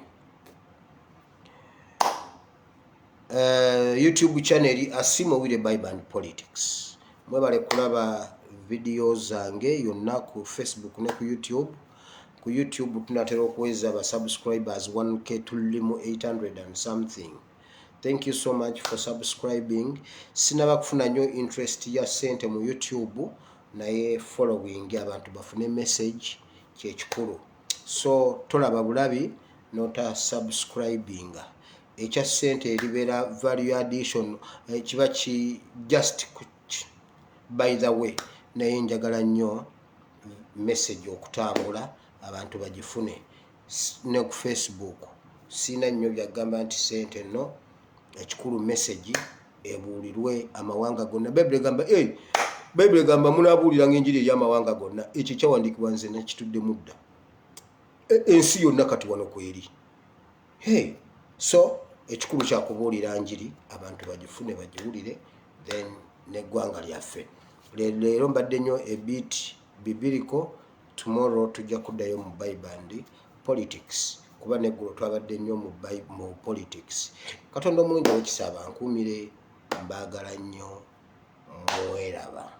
YouTube channel Asimo Wire Bible and Politics. Mwebale kulaba video zange yonna ku Facebook ne ku YouTube. Ku YouTube tunatera okuweza ba subscribers 1K, tulimu 800 and something. Thank you so much for subscribing. Sinaba kufuna nnyo interest ya sente mu YouTube, naye following, abantu bafune message, kyekikulu. So tolaba bulabi nota subscribinga. Ekya sente eribeera value addition, kiba ki just by the way. Naye njagala nnyo message okutambula, abantu bagifune ne ku Facebook. Siina nnyo byagamba nti sente no, ekikulu message ebuulirwe amawanga gonna. Bayibuli egamba, hey, Bayibuli egamba munaabuuliranga enjiri eri amawanga gonna. Ekyo kyawandiikibwa, nze nakituddemu dda. Ensi yonna kati wano kweri. Hey, so ekikulu kyakubuulira njiri, abantu bagifune, bagiwulire, then neggwanga lyaffe. Leero mbadde nnyo a bit biblical. Tomorrow tujja kuddayo mu Bible and politics, kuba neggulo twabadde nnyo mu politics. Katonda omulungi owekisa abankuumire. Mbaagala nnyo, mweraba.